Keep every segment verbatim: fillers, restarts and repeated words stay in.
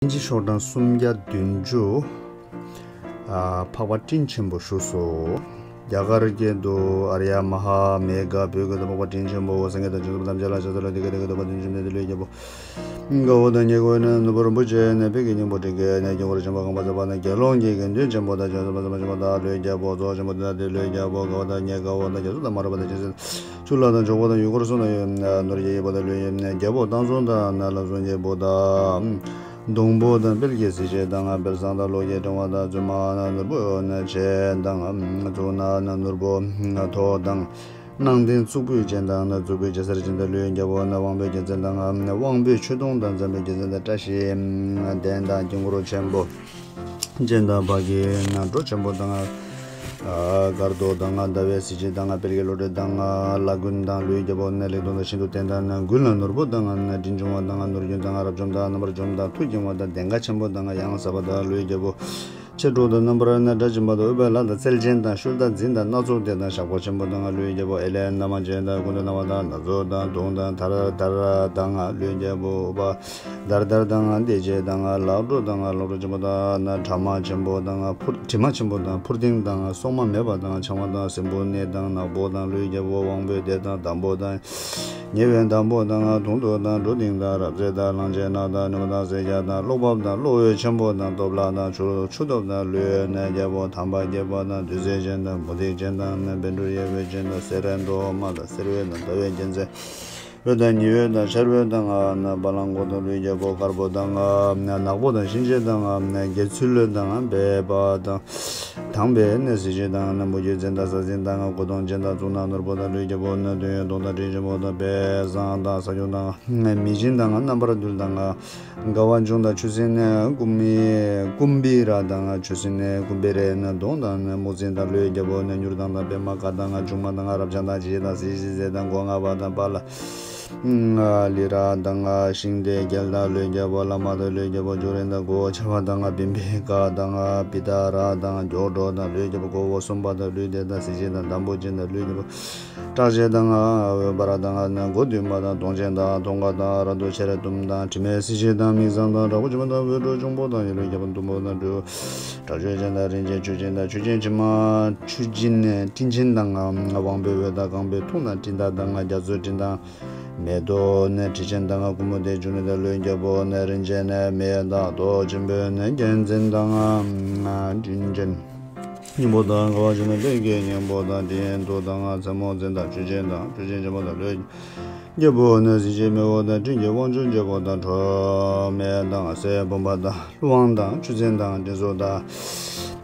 ཨིན་ཇི་ཤོག་གྲངས་སུམ་བརྒྱ་བདུན་ཅུ། ཨ། འཕགས་པ་སྤྲིན་ཆེན་པོ་བཞུགས་སོ། རྒྱ་གར་སྐད་དུ། ཨཱརྱ་མ་ཧཱ་མེ་གྷ། བོད་སྐད་དུ། འཕགས་པ་སྤྲིན་ཆེན་པོ། སངས་རྒྱས་དང་བྱང་ཆུབ་ཐམས་ཅད་ལ་ཕྱག་འཚལ་ལོ། དེ་སྐད་དེ་སྐད་དུ་བ་དན་བཅོམ་ལྡན་འདས་ལུས་རྒྱལ་པོ། དགའ་བོ་དང་ཉེ་བའི་ནུབ་མོར་རིན་པོ་ཆེ་ནས་ཕས་ཀྱི་སྙིང་པོ་དྲིན་གྱིས་ནས་དཀྱིལ་འཁོར་ཆེན་པོ་གང་བ་ཟད་པ་ན། དགེ་སློང་གི་དགེ་འདུན་ཆེན་པོ་དང་བྱང་ཆུབ་སེམས་དཔའ་ཆེན་པོ་དང་ལུས་རྒྱལ་པོ། ཚོགས་ཆེན་པོ་དེ་དག་དེ་ལུས་རྒྱལ་པོ། དགའ་བ་དང་ཉེ་དགའ་བོ་དང་རྒྱ་མཚོ་དང་མ་རིག་པ་དང་སྦྱིན་སྲེག་ཆུ་ལྷ་དང་འཇོག་པོ་དང་ཡུལ་འཁོར་གསུམ་དང་ནོར་གྱི་དབྱེ་བ་དང་ལུས་རྒྱལ་པོ་དང་བསླབ་གསུམ་གྱི་བུ་དང་། སྡོང་པོ་དང་དཔལ་གྱི་གཟི་བརྗིད་དང་དཔལ་བཟང་དང་གློག་གི་ཕྲེང་བ་དང་བཙུན་མ་ནུར་བུ་ཆེ་དང་གཙུག་ན་ནུར་བུ་ཐོགས་དང་། སྣང་ལྡན་གཙུག་ཕུད་ཅན་དང་གཙུག་ཕུད་གེ་སར་ཅན་དང་ལུས་རྒྱལ་པོ་ནི་དབང་པོའི་རྒྱལ་མཚན་དང་དབང་པོའི་མཆོད་སྡོང་དང་འཛམ་བུའི་རྒྱལ་མཚན་དང་བཀྲ་ཤིས་ལྡན་དང་དཀྱིལ་འཁོར་ཆེན་པོ་ཅན་དང་བར་གྱི་སྒྲོ་ཆེན་པོ་དང་དཀར་མདོག་དང་ཟླ་བའི་གཟི་བརྗིད་དང་དཔལ་གྱི་བློ་གྲོས་དང་ལྷ་ཀུན་དང་ལུས་རྒྱལ་པོ་ནི་ལེགས་མཐོང་དང་ཤིན་ཏུ་བརྟན་དང་མགུལ་ལ་ནོར་བུ་དང་སྤྲིན་ཕྱུང་བ་དང་ནོར་རྒྱུན་དང་རབ་འཇོམས་དང་རྣམ་པར་འཇོམས་དང་མཐུ་འགྱིང་བ་དང་གདེངས་ཀ་ཆེན་པོ་དང་ཡང་ཟབ་པ་དང་ལུས་རྒྱལ་པོ། ཆེ་དྲུག་དང་རྣམ་པར་སྣ་སྒྲ་འབྱིན་པ་དང་དབུལ་བའི་ལྷ་དང་རྩལ་ཅན་དང་ཤུལ་དང་འཛིན་དང་སྣ་ཚོགས་སྡེ་དང་ཞགས་པ་ཆེན་པོ་དང་ལུས་རྒྱལ་པོ། ཨེ་ལས་སྣ་མང་ཅན་དང་སྐུ་མདོག་སྣང་བ་དང་ནག་ཚོགས་དང་དུང་དང་དར་དར་དང་ལུས་རྒྱལ་པོ། དར་དར་དང་བདེ་བྱེད་དང་ལག་འགྲོ་དང་ལག་འགྲོ་ཆེན་པོ་དང་དྲ་མ་ཆེན་པོ་དང་ཕུར་དྲི་མ་ཆེན་པོ་དང་འཕུར་ལྡིང་དང་སོག་མ་མེད་པ་དང་འཆང་བ་དང་སྲིན་པོ་ནད་དང་ནག་པོ་དང་ལུས་རྒྱལ་པོ། དབང་པོའི་སྡེ་དང་འདམ་བུ་དང་ཉེ་བའི་འདམ་བུ་དང་དུང་དུ་དང་འབྲུ་ལྡིང་དང་རབ་རྩེ་དང་གླང་ཆེན་ནག་དང་ནུས་པ་དང་ཟས་རྒྱ་དང་གློག་བབས་དང་གློག་འོད་ཆེན་པོ་དང་སྟོབས་ལགས་དང་ཆུ་ཆུ་སྟོབས་དང་ལུས་ནས་རྒྱལ་པོ། དམ་པ་དགྱེས་པ་དང་བདུད་རྩི་ཅན་དང་མུ་ཏིག་ཅན་དང་བཻ་ཌཱུརྱ་འོད་ཅན་དང་སེར་སྒྲོལ་མ་དང་སེར་འོད་དང་ཟླ་བའི་རྒྱལ་མཚན་འོད་དང་ཉི་འོད་དང་ཤར་འོད་དང་བ་ལང་གོ་དང་ལུས་རྒྱལ་པོ། དཀར་པོ་དང་ནག་པོ་དང་གཤིན་རྗེ་དང་དགེ་ཚུལ་དང་སྦལ་པ་དང་དང་པའི་གནས་གཟི་བརྗིད་དང་མུ་ཁྱུད་འཛིན་དང་ས་འཛིན་དང་མགོ་སྟོང་ཅན་དང་གཙུག་ན་ནོར་བུ་དང་ལུས་རྒྱལ་པོ་ནི་དོན་ཡོད་སྟོང་དང་དྲི་ཆེན་པོ་དང་དཔལ་བཟང་དང་ས་ཁྱུང་དང་མི་སྦྱིན་དང་རྣམ་པར་འདུལ་དང་དགའ་བ་འབྱུང་དང་ཆུ་སྲིན་ཀུམ་ཀུམ་བི་ར་དང་ཆུ་སྲིན་ཀུམ་བི་རའི་གདོང་དང་སྨུག་སྲིན་དང་ལུས་རྒྱལ་པོ་ནི་མྱུར་དང་དང་པདྨ་དཀར་དང་ཆུང་མ་དང་རབ་འབྱམས་དང་ཇི་དང་གཟི་བརྗིད་མཛེས་དང་སྒོ་ལྔ་པ་དང་པ་ལ་ལི་ར་དང་ཤིང་རྟའི་རྒྱལ་དང་ལུས་རྒྱལ་པོ། བླ་མ་དང་ལུས་རྒྱལ་པོ། བྱུ་རུ་དང་གོ་ཆེ་བ་དང་བིམ་བི་ཀ་དང་པི་ཏ་ར་དང་སྐྱོགས་བྲོ་དང་ལུས་རྒྱལ་པོ། མགོ་བོ་གསུམ་པ་དང་ལུས་སྡེ་དང་གཟི་བརྗིད་དང་འདམ་བུ་ཅན་དང་ལུས་རྒྱལ་པོ། བཀྲག་ཅན་དང་འོད་འབར་དང་མགོ་བདུན་པ་དང་གདོང་ཅན་དང་མཐོང་ག་དང་ར་དུ་ཆེར་གཏུམ་དང་དྲི་མེད་གཟི་བརྗིད་དང་མིག་བཟང་དང་དྲག་པོ་ཆེན་པོ་དང་འོད་འཕྲོ་ཆུང་པོ་དང་ཡིད་ལུས་རྒྱལ་པོ་དུམ་བུ་དང་སྦྲུལ་དྲག་སྤྱོད་ཅན་དང་རིན་ཆེན་ཆུ་ཅན་དང་ཆུ་ཅན་ཕྱི་མ་ཆུ་སྦྱིན་སྤྲིན་ཆེན་དང་དབང་པོའི་འོད་དང་རྐང་པའི་ཐུང་དང་སྤྲིན་དང་དང་རྒྱ་མཚོའི་སྤྲིན་དང་མེ་ཏོག་ནས་དྲི་ཅན་དང་ཀུ་མུ་དའི་འབྱུང་གནས་དང་ལུས་རྒྱལ་པོ་ནས་རིན་ཆེན་ནས་མེ་དང་རྡོ་ཆེན་པོའི་ནས་རྒྱལ་མཚན་དང་སྤྲིན་ཅན་སྙིང་པོ་དང་དགའ་བ་ཅན་དང་ལྷས་ཀྱི་སྙིང་པོ་དང་སྤྲིན་དུ་དང་མཚན་མོ་འཛིན་དང་ཆུ་ཅན་དང་ཆུ་ཅན་ཆེན་པོ་དང་ལུས་རྒྱལ་པོ་ནས་གཟི་བརྗིད་མེ་འོད་དང་སྤྲིན་གྱི་དབང་ཕྱུག་རྒྱལ་པོ་དང་ཁྲོ་མེད་དང་སའི་བུམ་པ་དང་ཀླུ་དབང་དང་ཆུ་སྲིན་དང་སྤྲིན་གཟུགས་དང་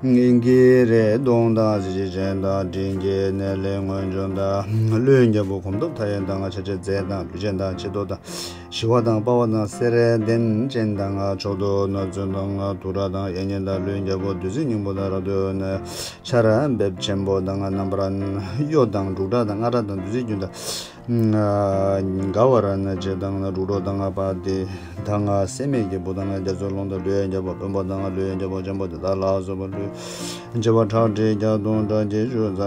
ཨིན་གྱི་རའི་གདོང་དང་གཟི་བརྗིད་ཅན་དང་སྤྲིན་གྱི་ནས་ལས་མངོན་འབྱུང་དང་ལུས་རྒྱལ་པོ་གོམ་སྟབས་མཐའ་ཡས་དང་ཆ་ཆེ་མཛེས་དང་ལུས་ཅན་དང་ཆེ་མདོག་དང་ཞི་བ་དང་དཔའ་བ་དང་སེར་ལྡན་ཅན་དང་མཆོག་ཏུ་ནོར་བརྩོན་དང་དུག་ཁྲག་དང་གཡས་གཉན་དང་ལུས་རྒྱལ་པོ་བདུད་རྩི་སྙིང་པོ་དང་རབ་ཏུ་ནས་ཆར་འབེབས་ཆེན་པོ་དང་རྣམ་པར་གཡོ་དང་འབྲུག་སྒྲ་དང་རྔ་སྒྲ་དང་བདུད་རྩིའི་རྒྱུན་དང་དགའ་བར་ནི་བྱེད་དང་འབྲུག་སྒྲོག་དང་པ་ཏི་དང་སྲེད་མེད་ཀྱི་བུ་དང་རྒྱ་མཚོའི་ཀླུང་དང་ལུས་རྒྱལ་པོ་དཔོན་པོ་དང་ལུས་རྒྱལ་པོ་ཆེན་པོ་དེ་དག་ལ་སོགས་པ་ལུས་བྱེ་བ་ཁྲག་ཁྲིག་བརྒྱ་སྟོང་ཕྲག་གཅིག་བཅུ་རྩ་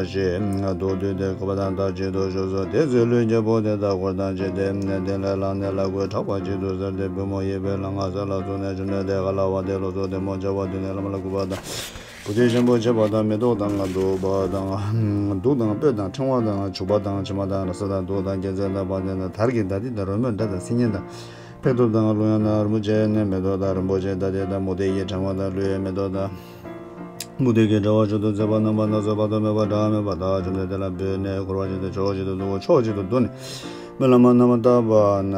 བཞི་མདོར་བསྡུས་ཏེ་བསྐལ་པ་དང་མཐའ་གཅིག་ཏུ་བཞུགས་སོ། དེ་ཚེ་ལུས་རྒྱལ་པོ་དེ་དག་འཁོར་དང་བཅས་ཏེ་དེ་ལས་ལངས་ནས་ལྷ་སྐུའི་གྲགས་པ་གཅིག་ཏུ་གསལ་ཏེ་པུས་མོ་གཡས་པའི་ལྷ་ང་ས་ལ་བཙུགས་ནས་བྱོན་ནས་དེ་ཁ་ལ་བ་དན་ལོ་ཙཱ་བདེ་མོ་བྱ་བ་བདུན་ནས་བླ་མ་ལ་གུས་པ་དང་། བུ་སྟོན་ཆེན་པོ་བྱེད་པ་དང་མེ་ཏོག་དང་བདུག་པ་དང་། བདུག་དང་སྤོས་དང་ཕྲེང་བ་དང་བྱུག་པ་དང་ཕྱེ་མ་དང་ར་ས་དང་གདུགས་དང་རྒྱལ་མཚན་དང་བ་དན་དང་དར་གྱི་ཟླ་ཏི་དང་རོལ་མོའི་སྒྲ་དང་སིལ་སྙན་དང་ཕེབས་ཐོབ་དང་གླུ་དབྱངས་དང་རིན་པོ་ཆེ་ནས་མེ་ཏོག་དང་རིན་པོ་ཆེའི་ཟླ་ཏི་དང་མུ་ཏིག་གི་ཕྲེང་བ་དང་ལུས་མེ་ཏོག་དང་མུ་ཏིག་གི་དྲ་བ་མཆོག་ཏུ་མཛེས་པ་རྣམ་པ་སྣ་ཚོགས་དཔག་ཏུ་མེད་པ་གྲངས་མེད་པ་དག་བྱུང་སྟེ་དེ་ལ་འབུལ་ནས་འཁོར་བ་ཅན་དུ་ཕྱོགས་གཅིག་ཏུ་འདུ་ཕྱོགས་གཅིག་ཏུ་འདུ་ནས། སྨོན་ལམ་རྣམ་པར་བཏབ་པ་ན་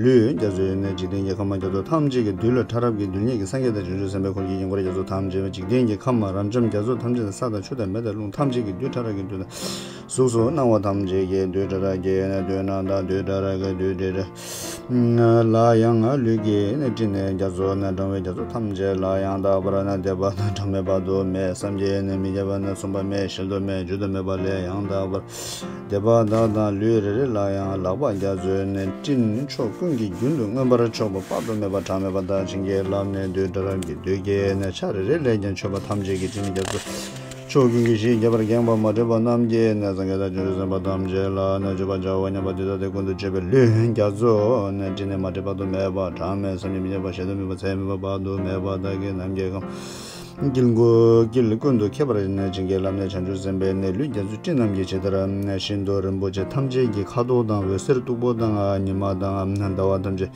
ལུས་རྒྱ་མཚོའི་ནས་འཇིག་རྟེན་གྱི་ཁམས་རྒྱ་མཚོ་ཐམས་ཅད་ཀྱི་རྡུལ་ལ་ཕྲ་རབ་ཀྱི་རྡུལ་སྙེད་ཀྱི་སངས་རྒྱས་དང་བྱང་ཆུབ་སེམས་དཔའི་འཁོར་གྱི་དཀྱིལ་འཁོར་རྒྱ་མཚོ་ཐམས་ཅད་འཇིག་རྟེན་གྱི་ཁམས་རབ་འབྱམས་རྒྱ་མཚོ་ཐམས་ཅད་དང་ས་དང་ཆུ་དང་མེ་དང་རླུང་ཐམས་ཅད་ཀྱི་རྡུལ་ཕྲ་རབ་ཀྱི་རྡུལ་དང་གཟུགས་སུ་སྣང་བ་ཐམས་ཅད་ཀྱི་རྡུལ་ཕྲ་རབ་ཀྱི་རྡུལ་སྣང་དང་རྡུལ་ཕྲ་རབ་ཀྱི་རྡུལ་ཕྲ་རབ་ལ་ཡང་ལུས་ཀྱི་སྤྲིན་རྒྱ་མཚོ་གྲང་བའི་རྒྱ་མཚོ་ཐམས་ཅད་ལ་ཡང་དག་པར་འདས་པ་དང་གྲངས་མེད་པ་དུ་མེད། བསམ་གྱིས་མི་ཁྱབ་པ་ནས་གསུངས་པ་མེད། བཤད་དུ་མེད། བརྗོད་དུ་མེད་པ་ལས་ཡང་དག་པར། འདས་པ་དག་དང་ལུས་རེ་རེ་ལ་ཡང་ལག་པ་རྒྱ་མཚོའི་ནས་སྤྲིན་ཕྱོགས་ཀུན་གྱི་རྒྱུན་དུ་མངོན་པར་ཕྱོགས་པ་དཔག་ཏུ་མེད་པ་གྲངས་མེད་པ་དག་བྱིན་གྱིས་བརླབས་ནས་རྡུལ་ཕྲ་རབ་ཀྱི་རྡུལ་གྱི་ནས་ཆ་རེ་རེ་ལས་ཀྱང་མཆོད་པ་ཐམས་ཅད་ཀྱི་སྤྲིན་རྒྱ་མཚོ་ ཕྱོགས་ཀུན་གྱི་གཞི་རྒྱས་པར་འགེངས་པ་མ་བྲེགས་པ་རྣམས་ཀྱིས་ནི་སངས་རྒྱས་དང་བྱང་ཆུབ་སེམས་དཔའ་ཐམས་ཅད་ལ་ནི་མཆོད་པར་བྱའོ་སྙམ་པ་འདི་ལྟ་སྟེ་ཀུན་ཏུ་སྤྱོད་པའི་ལུས་རྒྱ་མཚོ་ནི་དྲི་ནི་མ་བྲལ་བར་དུ་མེད་པ་གྲངས་མེད་བསམ་གྱིས་མི་ཁྱབ་པ་ཞལ་དུ་མེད་པ་ཚད་མེད་པ་བར་དུ་མེད་པ་དག་གི་ནམ་མཁའི་ཁམས། དཀྱིལ་འཁོར་དཀྱིལ་ཀུན་ཏུ་ཁྱབ་པར་ནི་བྱིན་གྱིས་བརླབས་ནས་བྱང་ཆུབ་སེམས་དཔའི་ནི་ལུས་རྒྱ་མཚོའི་སྤྲིན་རྣམས་ཀྱིས་ཇི་ལྟར་ཤིན་ཏུ་རིན་པོ་ཆེ་ཐམས་ཅད་ཀྱི་ཁ་དོག་དང་འོད་ཟེར་སྟུག་པོ་དང་ཉི་མ་དང་ཟླ་བ་ཐམས་ཅད་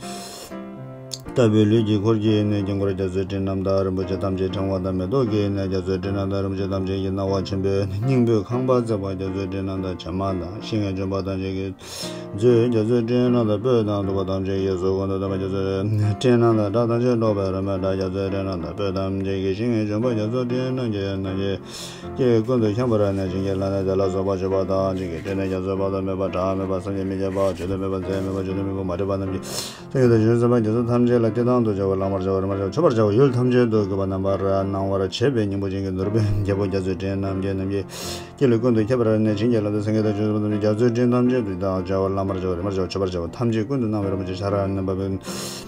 ལྟ་བུའི་ལུས་ཀྱི་འཁོར་གྱི་ནི་དཀྱིལ་འཁོར་རྒྱ་མཚོའི་སྤྲིན་རྣམས་དང་རིན་པོ་ཆེ་ཐམས་ཅད་ཕྲེང་བ་དང་མེ་ཏོག་གི་ནི་རྒྱ་མཚོའི་སྤྲིན་རྣམས་དང་རིན་པོ་ཆེ་ཐམས་ཅད་ཀྱི་སྣང་བ་ཆེན་པོའི་སྙིང་པོས་ཁང་པ་བརྩེགས་པ་རྒྱ་མཚོའི་སྤྲིན་རྣམས་དང་བྱེ་མ་དང་ཤིང་ལྗོན་པ་ཐམས་ཅད་ཀྱི་མཛོད་རྒྱ་མཚོའི་སྤྲིན་རྣམས་དང་སྤོས་དང་བདུག་པ་ཐམས་ཅད་ཀྱི་གཟུགས་ཀུན་ཏུ་སྟོན་པ་རྒྱ་མཚོའི་སྤྲིན་རྣམས་དང་སྒྲ་ཐམས་ཅད་སྒྲོགས་པའི་རོལ་མོའི་སྒྲ་རྒྱ་མཚོའི་སྤྲིན་རྣམས་དང་སྤོས་ཐམས་ཅད་ཀྱི་ཤིང་ལྗོན་པ་རྒྱ་མཚོའི་སྤྲིན་རྣམས་ཀྱིས་རྣམས་ཀྱི་སྐད་ཀུན་ཏུ་ཁྱབ་པར་ནི་བྱིན་གྱིས་བརླབས་ནས་དེ་ལ་སོགས་པ་མཆོད་པ་ཐམས་ཅད་ཀྱི་སྤྲིན་ནི་རྒྱ་མཚོའི་བར་དུ་མེད་པ་གྲངས་མེད་པ་བསམ་གྱིས་མི་ཁྱབ་པ་བརྗོད་དུ་མེད་པ་ཚད་མེད་པ་བརྗོད་དུ་མེད་པ་མ་བྲལ་བ་རྣམས་ཀྱིས་སངས་རྒྱས་དང་བྱང་ཆུབ་སེམས་དཔའ་རྒྱ་མཚོ་ཐམས་ཅད་ལ་བསྟི་སྟང་དུ་བྱ་བ་བླ་མར་བྱ་བ་རིམ་པར་བྱ་བ་མཆོད་པར་བྱ་བ་ཡུལ་ཐམས་ཅད་དུ་བཀོད་པ་རྣམ་པར་སྣང་བར་བྱེད་པའི་སྙིང་པོ་ཅན་གྱི་ནོར་བུའི་རྒྱལ་པོ་རྒྱ་མཚོའི་སྤྲིན་རྣམས་ཀྱིས་རྣམས་ཀྱི་དཀྱིལ་འཁོར་ཀུན་ཏུ་ཁྱབ་པར་ནི་བྱིན་གྱིས་བརླབས་ཏེ་སངས་རྒྱས་དང་བྱང་ཆུབ་སེམས་དཔའ་རྣམས་ཀྱི་རྒྱ་མཚོའི་སྤྲིན་ཐམས་ཅད་དུ་བསྟི་སྟང་བྱ་བ་བླ་མར་བྱ་བ་རིམ་པར་བྱ་བ་མཆོད་པར་བྱ་བ་ཐམས་ཅད་ཀུན་ཏུ་སྣང་བའི་རིན་པོ་ཆེ་ཤ་ར་ནམ་པ་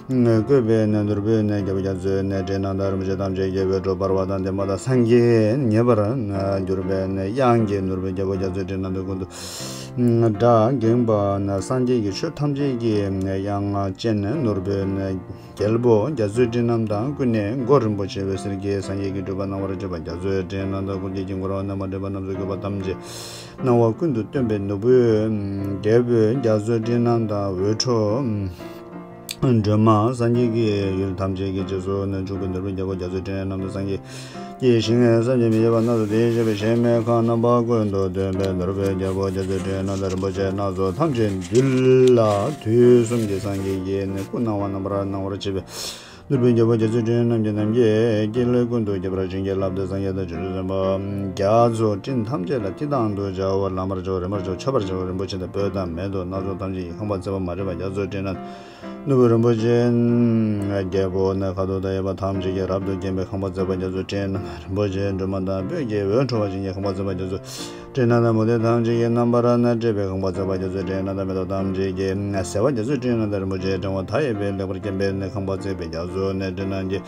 བཀོད་པའི་ནི་ནོར་བུའི་ནི་རྒྱལ་པོ་རྒྱ་མཚོའི་ནི་སྤྲིན་རྣམས་དང་རིན་པོ་ཆེ་ཐམས་ཅད་ཀྱི་འོད་འཕྲོ་འབར་བ་དང་ལྡན་པ་དང་སངས་རྒྱས་ཉེ་བར་གྱུར་པའི་ནི་དབྱངས་ཀྱི་ནོར་བུའི་རྒྱལ་པོ་རྒྱ་མཚོའི་སྤྲིན་རྣམས་དང་ཀུན་ཏུ་སྒྲ་འགེངས་པ་ནི་སངས་རྒྱས་ཀྱི་ཆོས་ཐམས་ཅད་ཀྱི་ནི་དབྱངས་ཅན་ནོར་བུའི་ནི་རྒྱལ་པོ་རྒྱ་མཚོའི་སྤྲིན་རྣམས་དང་ཀུན་ནས་མགོ་རིན་པོ་ཆེ་འོད་ཟེར་གྱིས་སངས་རྒྱས་ཀྱི་སྤྲུལ་པ་སྣང་བར་བྱེད་པ་རྒྱ་མཚོའི་སྤྲིན་རྣམས་དང་ཀུན་གྱི་དཀྱིལ་འཁོར་ནི་མ་བྲེགས་པ་རྣམས་སུ་བཀོད་པ་ཐམས་ཅད་སྣང་བ་ཀུན་ཏུ་སྟོན་པའི་ནོར་བུའི་རྒྱལ་པོའི་རྒྱ་མཚོའི་སྤྲིན་རྣམས་དང་འོད་འཕྲོ་སྒྲོན་མ་སངས་རྒྱས་ཀྱི་ཡུལ་ཐམས་ཅད་ཀྱི་རྗེས་སུ་ནི་འཇུག་པའི་ནོར་བུའི་རྒྱལ་པོ་རྒྱ་མཚོའི་སྤྲིན་རྣམས་དང་སངས་རྒྱས་ཀྱི་ཞིང་བསམ་གྱིས་མི་ཁྱབ་པ་སྣ་ཚོགས་དེ་བཞིན་གཤེགས་པའི་གཞལ་མེད་ཁང་རྣམ་པ་ཀུན་ཏུ་སྟོན་པའི་ནོར་བུའི་རྒྱལ་པོ་རྒྱ་མཚོའི་སྤྲིན་རྣམས་དང་རིན་པོ་ཆེ་སྣ་ཚོགས་ཐམས་ཅད་འདུས་ལ་དུས་གསུམ་གྱི་སངས་རྒྱས་ཀྱི་ནི་སྐུ་སྣང་བ་རྣམ་པར་སྣང་བར་བྱེད་པའི་ནོར་བུའི་རྒྱལ་པོ་རྒྱ་མཚོའི་སྤྲིན་རྣམས་ཀྱིས་རྣམས་ཀྱི་དཀྱིལ་ཀུན་ཏུ་ཁྱབ་པར་བྱིན་གྱིས་བརླབས་ཏེ་སངས་རྒྱས་དང་བྱང་ཆུབ་སེམས་དཔའ་རྒྱ་མཚོའི་སྤྲིན་ཐམས་ཅད་ལ་བསྟི་སྟང་དུ་བྱ་བ་བླ་མར་བྱ་བ་རིམ་པར་བྱ་བ་མཆོད་པར་བྱ་བ་རིན་པོ་ཆེ་དང་སྤོས་དང་མེ་ཏོག་སྣ་ཚོགས་ཐམས་ཅད་ཀྱིས་ཁང་པ་བརྩེགས་པ་མ་བྲེགས་པ་རྒྱ་མཚོའི་སྤྲིན་རྣམས་ནོར་བུ་རིན་པོ་ཆེ་རྒྱལ་པོ་ནི་ཁ་དོག་དང་འོད་ཐམས་ཅད་ཀྱིས་རབ་ཏུ་བརྒྱན་པའི་ཁང་པ་བརྩེགས་པ་རྒྱ་མཚོའི་སྤྲིན་རྣམས་རིན་པོ་ཆེའི་སྒྲོན་མ་དང་སྤོས་ཀྱི་འོད་འཕྲོ་བ་བཞིན་གྱི་ཁང་པ་བརྩེགས་པ་རྒྱ་མཚོའི་སྤྲིན་རྣམས་དང་མུ་ཏིག་ཐམས་ཅད་ཀྱིས་རྣམ་པར་ནི་སྤྲས་པའི་ཁང་པ་བརྩེགས་པ་རྒྱ་མཚོའི་སྤྲིན་རྣམས་དང་མེ་ཏོག་ཐམས་ཅད་ཀྱིས་ཟེ་བ་རྒྱ་མཚོའི་སྤྲིན་རྣམས་དང་རིན་པོ་ཆེའི་ཕྲེང་བ་མཐའ་ཡས་པའི་ལེགས་པར་བརྒྱན་པའི་ནི་ཁང་པ་བརྩེགས་པའི་རྒྱ་མཚོ་ནི་སྤྲིན་རྣམས་ཀྱིས་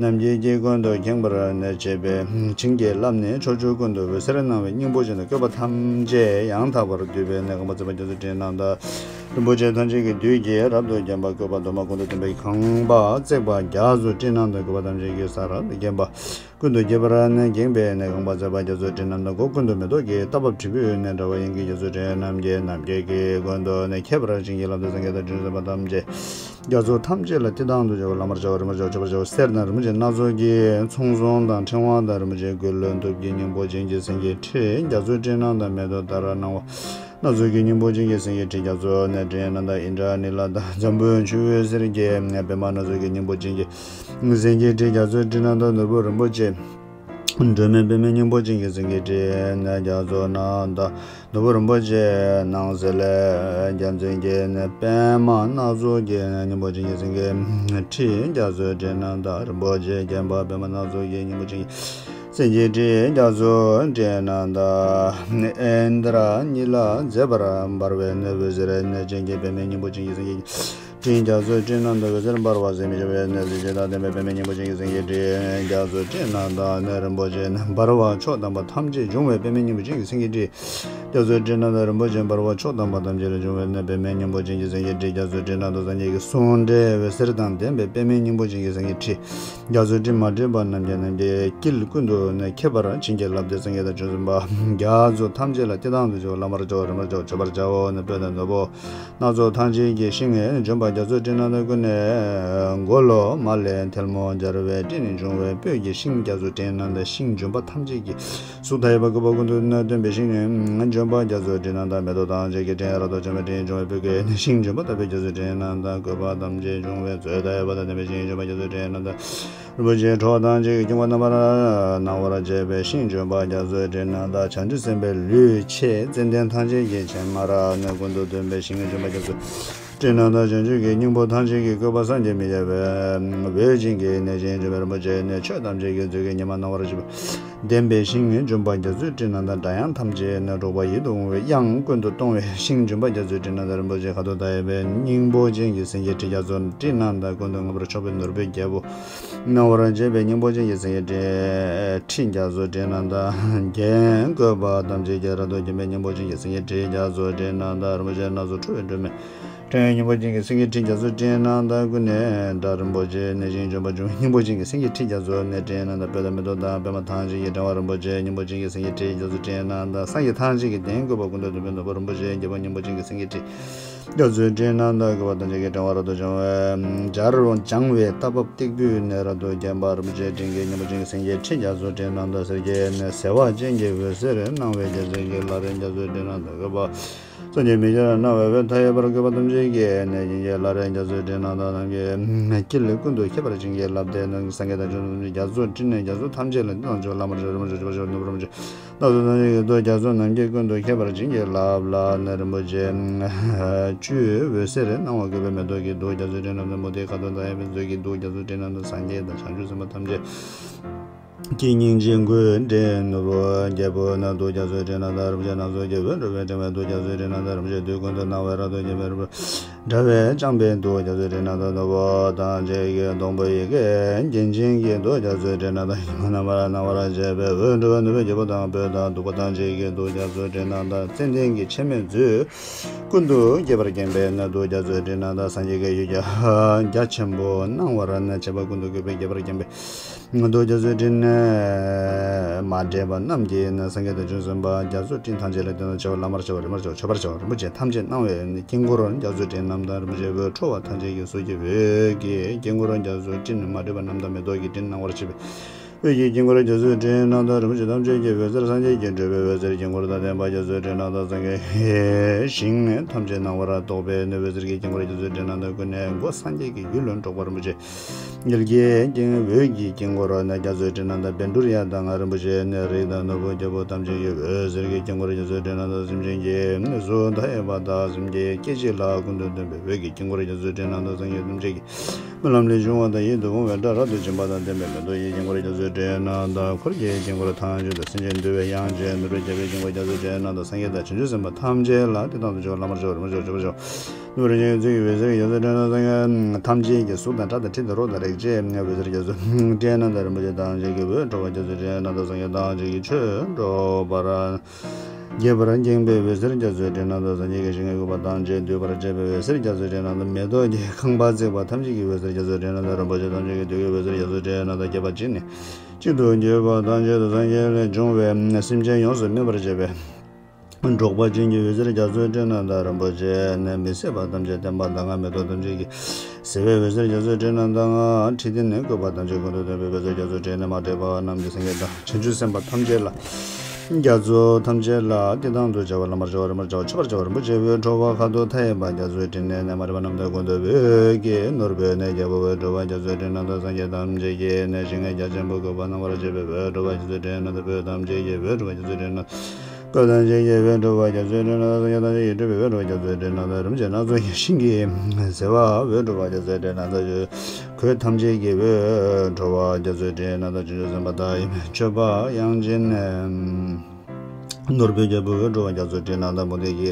རྣམས་ཀྱི་དཀྱིལ་ཀུན་ཏུ་ཁེངས་པར་ནི་བྱེད་པའི་བྱིན་གྱིས་བརླབས་ནས་ཕྱོགས་བཅུ་ཀུན་ཏུ་འོད་ཟེར་སྣང་བའི་སྙིང་པོ་ཅན་དང་བཀོད་པ་ཐམས་ཅད་ཡང་དག་པར་འདུས་པའི་ནི་ཁང་པ་བརྩེགས་པ་རྒྱ་མཚོའི་སྤྲིན་རྣམས་དང་། རིན་པོ་ཆེ་ཐམས་ཅད་ཀྱི་རྡུལ་གྱིས་རབ་ཏུ་བརྒྱན་པ་བཀོད་པ་དུ་མ་ཀུན་ཏུ་སྟོན་པའི་ཁང་པ་བརྩེགས་པ་རྒྱ་མཚོའི་སྤྲིན་རྣམས་དང་བཀོད་པ་ཐམས་ཅད་ཀྱི་ས་རབ་ཏུ་བརྒྱན་པ་ཀུན་ཏུ་ཁྱབ་པར་ནི་བརྒྱན་པའི་ནི་ཁང་པ་བརྩེགས་པ་རྒྱ་མཚོའི་སྤྲིན་རྣམས་དང་སྒོ་ཀུན་ཏུ་མེ་ཏོག་གི་རྟ་བབས་དྲིལ་བུའི་ནི་དྲ་བ་ཡིན་གྱི་རྒྱ་མཚོའི་སྤྲིན་རྣམས་ཀྱིས་ནམ་མཁའི་དཀྱིལ་ཀུན་ཏུ་ནི་ཁྱབ་པར་བྱིན་གྱིས་བརླབས་ཏེ་སངས་རྒྱས་དང་བྱང་ཆུབ་སེམས་དཔའ་ཐམས་ཅད་རྒྱ་མཚོ་ཐམས་ཅད་ལ་བསྟི་སྟང་དུ་བྱ་བ་བླ་མར་བྱ་བ་རིམ་པར་བྱ་བ་མཆོད་པར་བྱ་བ་གསེར་དང་རིན་པོ་ཆེ་སྣ་ཚོགས་ཀྱི་ཚོང་ཟོང་དང་ཕྲེང་བ་དང་རིན་པོ་ཆེ་གུ་ལུ་གདུབ་ཀྱི་སྙིང་པོ་ཅན་གྱི་སེང་གེའི་ཁྲི་རྒྱ་མཚོའི་སྤྲིན་རྣམས་དང་མེ་ཏོག་ལྟར་སྣང་བ། སྣ་ཚོགས་ཀྱི་སྙིང་པོ་ཅན་གྱི་སེང་གེའི་ཁྲི་རྒྱ་མཚོ་ནི་སྤྲིན་རྣམས་དང་ཨིནྡྲ་ནཱི་ལ་དང་འཛམ་བུའི་ཆུ་བོའི་གསེར་གྱི་པདྨ་སྣ་ཚོགས་ཀྱི་སྙིང་པོ་ཅན་གྱི་སེང་གེའི་ཁྲི་རྒྱ་མཚོའི་སྤྲིན་རྣམས་དང་ནོར་བུ་རིན་པོ་ཆེ་སྒྲོན་མའི་པདྨའི་སྙིང་པོ་ཅན་གྱི་སེང་གེའི་ཁྲི་ནི་རྒྱ་མཚོ་རྣམས་དང་ནོར་བུ་རིན་པོ་ཆེ་སྣང་གསལ་རྒྱ་མཚོའི་གི་ནི་པདྨ་སྣ་ཚོགས་ཀྱི་སྙིང་པོ་ཅན་གྱི་སེང་གེའི་ཁྲི་རྒྱ་མཚོའི་སྤྲིན་རྣམས་དང་རིན་པོ་ཆེས་བརྒྱན་པ་པདྨ་སྣ་ཚོགས་ཀྱི་སྙིང་པོ་ཅན་གྱི་སེང་གེའི་ཁྲི་རྒྱ་མཚོའི་སྤྲིན་རྣམས་དང་ཨིནྡྲ་ནཱི་ལ་མཛེས་པར་འབར་བའི་ནི་འོད་ཟེར་ནི་ཅན་གྱི་པདྨའི་སྙིང་པོ་ཅན་གྱི་སེང་གེ་སྤྲིན་རྒྱ་མཚོའི་སྤྲིན་རྣམས་དང་འོད་ཟེར་འབར་བ་ཟེར་མི་བྱ་བའི་ནི་གཟི་བརྗིད་དང་ལྡན་པའི་པདྨའི་སྙིང་པོ་ཅན་གྱི་སེང་གེའི་སྤྲིན་རྒྱ་མཚོའི་སྤྲིན་རྣམས་དང་ནི་རིན་པོ་ཆེ་འབར་བ་མཆོག་དམ་པ་ཐམས་ཅད་འབྱུང་བའི་པདྨའི་སྙིང་པོ་ཅན་གྱི་སེང་གེའི་སྤྲིན་རྒྱ་མཚོའི་སྤྲིན་རྣམས་དང་རིན་པོ་ཆེ་འབར་བ་མཆོག་དམ་པ་ཐམས་ཅད་ལས་བྱུང་བའི་ནི་པདྨའི་སྙིང་པོ་ཅན་གྱི་སེང་གེའི་སྤྲིན་རྒྱ་མཚོའི་སྤྲིན་རྣམས་དང་སངས་རྒྱས་ཀྱི་གསུང་སྒྲས་འོད་ཟེར་དང་ལྡན་པའི་པདྨའི་སྙིང་པོ་ཅན་གྱི་སེང་གེའི་ཁྲི། རྒྱ་མཚོའི་སྤྲིན་མ་བྲེགས་པ་རྣམས་ཀྱིས་རྣམས་ཀྱི་དཀྱིལ་ཀུན་ཏུ་ནི་ཁྱབ་པར་བྱིན་གྱིས་བརླབས་ཏེ་སངས་རྒྱས་དང་བྱང་ཆུབ་སེམས་དཔའ་རྒྱ་མཚོ་ཐམས་ཅད་ལ་བསྟི་སྟང་དུ་བྱ་བ་བླ་མར་བྱ་བ་རིམ་པར་བྱ་བ་མཆོད་པར་བྱའོ་ནི་སྤོས་དང་ནོར་བུ་སྣ་ཚོགས་ཐམས་ཅད་ཀྱི་ཤིང་ལྗོན་པ་རྒྱ་མཚོའི་སྤྲིན་རྣམས་དང་ཀུན་ནས་མགོ་ལོག་མ་ལས་ཐལ་མོ་སྦྱར་བའི་སྤྲིན་ནས་འབྱུང་བའི་སྤོས་ཀྱི་ཤིང་རྒྱ་མཚོའི་སྤྲིན་རྣམས་དང་ཤིང་ལྗོན་པ་ཐམས་ཅད་ཀྱི་གཟུགས་མཐའ་ཡས་པ་བཀོད་པ་ཀུན་ཏུ་ནི་སྟོན་པའི་ཤིང་ལྗོན་པ་རྒྱ་མཚོའི་སྤྲིན་རྣམས་དང་མེ་ཏོག་ཐམས་ཅད་ཀྱི་སྤྲིན་རབ་ཏུ་འཇོམས་པའི་སྤྲིན་འབྱུང་བའི་སྤོས་ཀྱི་ཤིང་ལྗོན་པ་ལྟ་བུའི་རྒྱ་མཚོའི་སྤྲིན་རྣམས་དང་བཀོད་པ་ཐམས་ཅད་འབྱུང་བའི་མཛོད་མཐའ་ཡས་པ་དང་ལྡན་པའི་ཤིང་ལྗོན་པ་རྒྱ་མཚོའི་སྤྲིན་རྣམས་དང་རིན་པོ་ཆེའི་ཁྲོ་བོ་ཐམས་ཅད་ཀྱིས་ཁེངས་པ་རྣམ་པར་སྣང་བར་བྱེད་པའི་ཤིང་ལྗོན་པ་རྒྱ་མཚོའི་སྤྲིན་རྣམས་དང་བྱང་ཆུབ་སེམས་དཔའི་ལུས་ཆེ་ཙན་དན་ཐམས་ཅད་ཀྱི་ཕྱེ་མར་ནི་ཀུན་ཏུ་སྟོན་པའི་ཤིང་ལྗོན་པ་རྒྱ་མཚོའི་ སྤྲིན་རྣམས་དང་བྱང་ཆུབ་ཀྱི་སྙིང་པོ་ཐམས་ཅད་ཀྱི་བཀོད་པ་བསམ་གྱིས་མི་ཁྱབ་པའི་འོད་ཅན་གྱི་གནས་ཅན་འབྱུང་པོ་རིན་པོ་ཆེ་ནི་ཆོས་ཐམས་ཅད་ཀྱི་མཛོད་ཀྱི་ཉི་མ་སྣང་བར་བྱེད་པ། ལྡན་པའི་ཞིང་འབྱུང་པོ་རྒྱ་མཚོའི་སྤྲིན་རྣམས་དང་སྒྲ་དབྱངས་ཐམས་ཅད་ནི་སྒྲོག་པ་ཡིད་དུ་འོང་བའི་དབྱངས་ཀུན་ཏུ་གཏོང་བའི་ཞིང་འབྱུང་པོ་རྒྱ་མཚོའི་སྤྲིན་རྣམས་དང་རིན་པོ་ཆེ་ཁ་དོག་མཐའ་ཡས་པའི་སྙིང་པོ་ཅན་གྱི་སེང་གེའི་ཁྲི་རྒྱ་མཚོའི་སྤྲིན་རྣམས་དང་ཀུན་ཏུ་མངོན་པར་ཕྱུག་པའི་ནོར་བུའི་རྒྱལ་པོ་སྣང་བར་བྱེད་པའི་སྙིང་པོ་ཅན་གྱི་སེང་གེའི་ཁྲི་རྒྱ་མཚོའི་སྤྲིན་རྣམས་དང་རྒྱན་བཀོད་པ་ཐམས་ཅད་ཀྱི་རབ་ཏུ་བརྒྱན་པའི་སྙིང་པོ་ཅན་གྱི་སེང་གེའི་ཁྲི་རྒྱ་མཚོའི་སྤྲིན་རྣམས་དང་རིན་པོ་ཆེ་སྣ་ཚོགས་འཁྲུ་བའི་སྒྲོན་མེ། ཕྲེང་བའི་སྙིང་པོ་ཅན་གྱི་སེང་གེའི་ཁྲི་རྒྱ་མཚོའི་སྤྲིན་རྣམས་དང་ཀུན་ནས་སྒྲ་རིན་པོ་ཆེ་ནས་ཞིང་འབྱུང་པོ་འབྱུང་བའི་སྙིང་པོ་ཅན་གྱི་སེང་གེའི་ཁྲི་རྒྱ་མཚོ་ནས་སྤྲིན་རྣམས་དང་སྤོས་དང་མེ་ཏོག་དང་པདྨ་ཐམས་ཅད་ཀྱི་ཕྲེང་བ་རིན་པོ་ཆེ་སྙིང་པོ་ཅན་གྱི་སེང་གེའི་ཁྲི་རྒྱ་མཚོའི་སྤྲིན་རྣམས་དང་སངས་རྒྱས་ཐམས་ཅད་ཀྱི་གདན་བཀོད་པ་ཀུན་ཏུ་སྟོན་པའི་ནོར་བུ་རིན་པོ་ཆེ་རྒྱལ་པོ་སྙིང་པོ་ཅན་གྱི་སེང་གེའི་ཁྲི་རྒྱ་མཚོའི་སྤྲིན་རྣམས་དང་བཀོད་པ་ཐམས་ཅད་ཀྱི་ཕྲེང་བ་རབ་ཏུ་བརྒྱན་པའི་སྦྱར་རུ་སྦྱང་བའི་རྟ་བབས་སྟེགས་བུ་ནས་རབ་ཏུ་བརྒྱན་པ་རིན་པོ་ཆེ་སྤྲིན་གྱི་སྙིང་པོ་ཅན་གྱི་སེང་གེའི་ཁྲི་རྒྱ་མཚོའི་སྤྲིན་རྣམས་དང་སེར་སྐྱའི་ནས་ཟེ་བ་ཅན་གྱི་འོད་ཟེར་སྣང་བའི་རྒྱལ་མཚན་གྱི་ལྷ་རིང་རྒྱ་མཚོའི་སྤྲིན་རྣམས་དང་བཀོད་པ། སངས་རྒྱས་མི་འགྱུར་རྣ་བའི་འོད་མཐའ་ཡས་པར་བཀོད་པ་ཐམས་ཅད་ཀྱི་གནས་ཀྱི་ལྷ་རིང་རྒྱ་མཚོའི་སྤྲིན་རྣམས་དང་ནམ་མཁའི་དཀྱིལ་ཀུན་ཏུ་ཁྱབ་པར་བྱིན་གྱིས་བརླབས་ཏེ་སངས་རྒྱས་དང་བྱང་ཆུབ་རྒྱ་མཚོའི་སྤྲིན་ནས་རྒྱ་མཚོ་ཐམས་ཅད་ལ་འདི་དང་ཆོས་ལ་མར་ཞུ་རིན་པོ་ཆེ་ཆོས་པར་ཞུ་རིན་པོ་ཆེ་སྣ་ཚོགས་ཐམས་ཅད་ཀྱི་རྡོ་རྒྱ་མཚོ་ནམ་མཁའི་ཀུན་ཏུ་ཁྱབ་པར་བྱིན་གྱིས་བརླབས་ལ་ནི་རིན་པོ་ཆེ་བཅུའི་འོད་ཟེར་སྣང་བ་བཀོད་པའི་མེ་ཏོག་གི་རྡོ་རྒྱ་མཚོའི་སྤྲིན་རྣམས་དང་མུ་ཏིག་ཁ་དོག་མཐའ་ཡས་པའི་མཛོད་ཀྱི་རྡོ་རྒྱ་མཚོའི་སྤྲིན་རྣམས་དང་སངས་རྒྱས་དང་བྱང་ཆུབ་སེམས་དཔའ་ཐམས་ཅད། ཀྱི་སྙིང་རྗེ་མགོན་འདྲེན་ནོར་བུ་རྒྱལ་པོ་ནི་རྡོ་རྒྱ་མཚོའི་སྤྲིན་རྣམས་དང་རིན་པོ་ཆེ་སྣ་ཚོགས་ཀྱི་འོད་འཕྲོ་བའི་ཕྲེང་བའི་རྡོ་རྒྱ་མཚོའི་སྤྲིན་རྣམས་དང་རིན་པོ་ཆེ་དུས་ཀུན་ཏུ་སྣང་བའི་རབ་ཏུ་བརྒྱན་པའི་རིན་པོ་འདྲ་བས་བཅངས་པའི་རྡོ་རྒྱ་མཚོའི་སྤྲིན་རྣམས་དང་ནོར་བུ་ཐམས་ཅད་ཀྱི་སྡོང་པོ་ཡི་གེ་རྒྱན་ཅན་གྱི་རྡོ་རྒྱ་མཚོའི་སྤྲིན་རྣམས་དང་ཉི་མ་རྣམ་པར་སྣང་བར་བྱེད་པའི་འོད་འཕྲོ་བའི་ནོར་བུའི་རྒྱལ་པོ་དང་སྤོས་དང་བདུག་པ་ཐམས་ཅད་ཀྱི་རྡོ་རྒྱ་མཚོའི་སྤྲིན་རྣམས་དང་ཙནྡན་གྱི་ཕྱེ་མའི་མཛོད་ཀུན་ཏུ་ཁྱབ་པར་བརྒྱན་པའི་རྡོ་རྒྱ་མཚོའི་སྤྲིན་རྣམས་དང་སངས་རྒྱས་ཀྱི་ཡུལ་གྱི་རྒྱ་ཆེན་པོ་སྣང་བར་བྱེད་པ་ཀུན་ཏུ་བཀོད་པའི་ཁྱབ་པར་བརྒྱན་པའི། རྡོ་རྒྱ་མཚོའི་སྤྲིན་ནས་མ་འདྲེས་པ་རྣམས་ཀྱིས་ནི་སངས་རྒྱས་དང་བྱང་ཆུབ་སེམས་དཔའ་རྒྱ་མཚོའི་སྤྲིན་ཐམས་ཅད་ལ་བརྟེན་ནས་བྱ་བ་ལ་མར་བྱ་བ་རིན་པོ་ཆེ་མཆོད་པར་བྱ་བ་རིན་པོ་ཆེ་ཐམས་ཅད་སྣང་བའི་དཀྱིལ་འཁོར་རྒྱ་མཚོའི་སྤྲིན་རྣམས་དང་རིན་པོ་ཆེ་འོད་འཕྲོ་བ་ཐམས་ཅད་ཀྱི་གཟུགས་ཀྱི་འོད་ཀྱི་དཀྱིལ་འཁོར་རྒྱ་མཚོའི་སྤྲིན་མ་འདྲེས་པ་རྣམས་དང་མེ་ཏོག་གི་སྤྲིན་སྣང་བར་བྱེད་པའི་འོད་ཀྱི་དཀྱིལ་འཁོར་རྒྱ་མཚོའི་སྤྲིན་རྣམས་དང་རིན་པོ་ཆེ་ཐམས་ཅད་ཀྱི་འོད་ཟེར་སངས་རྒྱས་ཀྱི་འགྲོ་བའི་འོད་ཟེར་དཀྱིལ་འཁོར་དང་ལྡན་པ་རྒྱ་མཚོའི་སྤྲིན་རྣམས་དང་སངས་རྒྱས་ཞིང་ཐམས་ཅད་སྣང་བར་རྟོག་པའི་འོད་ཟེར་གྱི་དཀྱིལ་འཁོར་རྒྱ་མཚོའི་སྤྲིན་རྣམས་དང་ཀུན་ནས་སྒོ་སངས་རྒྱས་ཀྱི་ཡུལ་ལ་འགྲོ་བ་རིན་པོ་ཆེ། ཉིད་ཀྱི་དཀྱིལ་འོད་ཀྱི་དཀྱིལ་འཁོར་ནི་རྒྱ་མཚོའི་སྤྲིན་རྣམས་དང་བཻ་ཌཱུརྱ་དང་རིན་པོ་ཆེ་ནི་རིགས་དང་ནོར་བུ་རྒྱལ་པོ་ཐམས་ཅད་ཀྱི་འོད་ཟེར་གྱི་དཀྱིལ་འཁོར་རྒྱ་མཚོའི་སྤྲིན་རྣམས་དང་སེམས་ཅན་གྱི་གཟུགས་མཐའ་ཡས་པ་དང་སེམས་ཅན་སྐད་ཅིག་ལ་ཀུན་ཏུ་སྟོན་པའི་འོད་ཀྱི་དཀྱིལ་འཁོར་རྒྱ་མཚོའི་སྤྲིན་རྣམས་དང་སངས་རྒྱས་ཐམས་ཅད་ཀྱི་སྨོན་ལམ་ལས་བྱུང་བ་དང་ཡིད་དུ་འོང་བའི་སྒྲ་རབ་ཏུ་འབྱིན་པ་དང་ལྡན་པའི་མེ་ཏོག་གི་དཀྱིལ་འཁོར་རྒྱ་མཚོའི་སྤྲིན་རྣམས་དང་འཁོར་གྱི་དཀྱིལ་འཁོར་ཐམས་ཅད་དང་སེམས་ཅན་འདུལ་བའི་དབྱངས་ཅན་ནོར་བུའི་རྒྱལ་པོའི་དཀྱིལ་འཁོར་རྒྱ་མཚོའི་སྤྲིན་རྣམས་དང་སངས་རྒྱས་དང་བྱང་ཆུབ་སེམས་དཔའ་ཐམས་ཅད་ལ་དེ་དང་དུ་འཇུག་པ་ལ་མར་བྱ་བ་རིན་པོ་ཆེ་མཆོད་པར་བྱ་བ། ནོར་གྱི་གཟུགས་ཀྱི་འོད་ཟེར་རྒྱ་མཚོའི་སྤྲིན་རྣམས་དང་སངས་རྒྱས་ཐམས་ཅད་ཀྱི་གཟུགས་དང་སྒྲ་དང་དྲི་དང་རོ་དང་རེག་བྱའི་འོད་ཟེར་རྒྱ་མཚོའི་སྤྲིན་རྣམས་དང་རིན་པོ་ཆེ་ཐམས་ཅད་ཀྱི་འོད་འཕྲོ་བ་རྒྱ་མཚོའི་སྤྲིན་རྣམས་དང་སངས་རྒྱས་ཐམས་ཅད་ཀྱི་ཆོས་སྒྲོག་པར་བགྱིས་པར་བགྱིས་པའི་འོད་ཟེར་རྒྱ་མཚོའི་སྤྲིན་རྣམས་དང་སངས་རྒྱས་ཀྱི་ཞིང་གི་བཀོད་པ་ཐམས་ཅད་བསྡུས་པར་བྱེད་པའི་འོད་ཟེར་རྒྱ་མཚོའི་སྤྲིན་རྣམས་དང་མེ་ཏོག་གི་ཁང་པ་བརྩིགས་པ་ཐམས་ཅད་ཀྱི་འོད་ཟེར་རྒྱ་མཚོའི་སྤྲིན་རྣམས་དང་རིན་པོ་ཆེ་ཐམས་ཅད་ཀྱི་བདུད་ཀྱི་འོད་ཟེར་རྒྱ་མཚོའི་སྤྲིན་རྣམས་དང་བསྐལ་པ་གཅིག་ནས་གཅིག་ཏུ་གྱུར་པ་ཐམས་ཅད་དུ་སངས་རྒྱས་ལས་བྱུང་བའི་སེམས་ཅན་ཡོངས་སུ་སྨིན་པར་བྱེད་པའི། འགྲོགས་པ་ཅན་གྱི་འོད་ཟེར་རྒྱ་མཚོའི་སྤྲིན་རྣམས་དང་རིན་པོ་ཆེ་ནས་མི་ཟད་པ་ཐམས་ཅད་བསྟན་པ་དང་ལྔ་མེ་ཏོག་ཐམས་ཅད་ཀྱི་ཟེ་བའི་འོད་ཟེར་རྒྱ་མཚོའི་སྤྲིན་རྣམས་དང་ལྔ་ཁྲི་སྟེང་ནས་བཀོད་པ་ཐམས་ཅད་ཀུན་ཏུ་སྟོན་པའི་འོད་ཟེར་རྒྱ་མཚོའི་སྤྲིན་ནས་མ་འདྲེས་པ་རྣམས་ཀྱི་སངས་རྒྱས་དང་བྱང་ཆུབ་སེམས་དཔའ་ཐམས་ཅད་ལ་རྒྱ་མཚོ་ཐམས་ཅད་ལ་དེ་དང་དུ་བྱ་བ་ལ་མར་བྱ་བ་རིན་པོ་ཆེ་མཆོད་པར་བྱ་བ་རིན་པོ་ཆེ་འོད་འཕྲོ་བ་ཁ་དོག་མཐའ་ཡས་པ་རྒྱ་མཚོའི་སྤྲིན་ནས་མ་འདྲེས་པ་རྣམས་དང་ཀུན་ཏུ་འོད་ཀྱི་ནོར་བུ་ནས་རྒྱལ་པོ་འོད་འཕྲོ་བ་རྒྱ་མཚོའི་སྤྲིན་རྣམས་དང་སངས་རྒྱས་ཐམས་ཅད་ཀྱི་གནས་ཞིང་རྒྱ་ཆེན་པོ་བཀོད་པ་སྣང་བར་བྱེད་པའི་འོད་འཕྲོ་བ་རྒྱ་མཚོའི་སྤྲིན་རྣམས་དང་སྤོས་ཐམས་ཅད་ཀྱི་འོད་འཕྲོ་བ་རྒྱ་མཚོའི་སྤྲིན་རྣམས། སྤོས་ཐམས་ཅད་ཀྱི་འོད་འཕྲོ་བ་རྒྱ་མཚོའི་སྤྲིན་རྣམས་དང་སངས་རྒྱས་ཐམས་ཅད་ཀྱི་སྤྲུལ་པའི་འོད་འཕྲོ་བ་རྒྱ་མཚོའི་སྤྲིན་རྣམས་དང་རིན་པོ་ཆེ་སྣ་ཚོགས་ཀྱི་ཤིང་གི་ཟེ་བ་འོད་འཕྲོ་བ་རྒྱ་མཚོའི་སྤྲིན་རྣམས་དང་གོས་ཐམས་ཅད་ཀྱི་འོད་འཕྲོ་བ་རྒྱ་མཚོའི་སྤྲིན་རྣམས་དང་བྱང་ཆུབ་སེམས་དཔའ་མཐའ་ཡས་མཆོད་པ་དབྱངས་ཅན་ནོར་བུའི་རྒྱལ་པོའི་འོད་འཕྲོ་བ་རྒྱ་མཚོའི་སྤྲིན་རྣམས་དང་མུ་ཏིག་གི་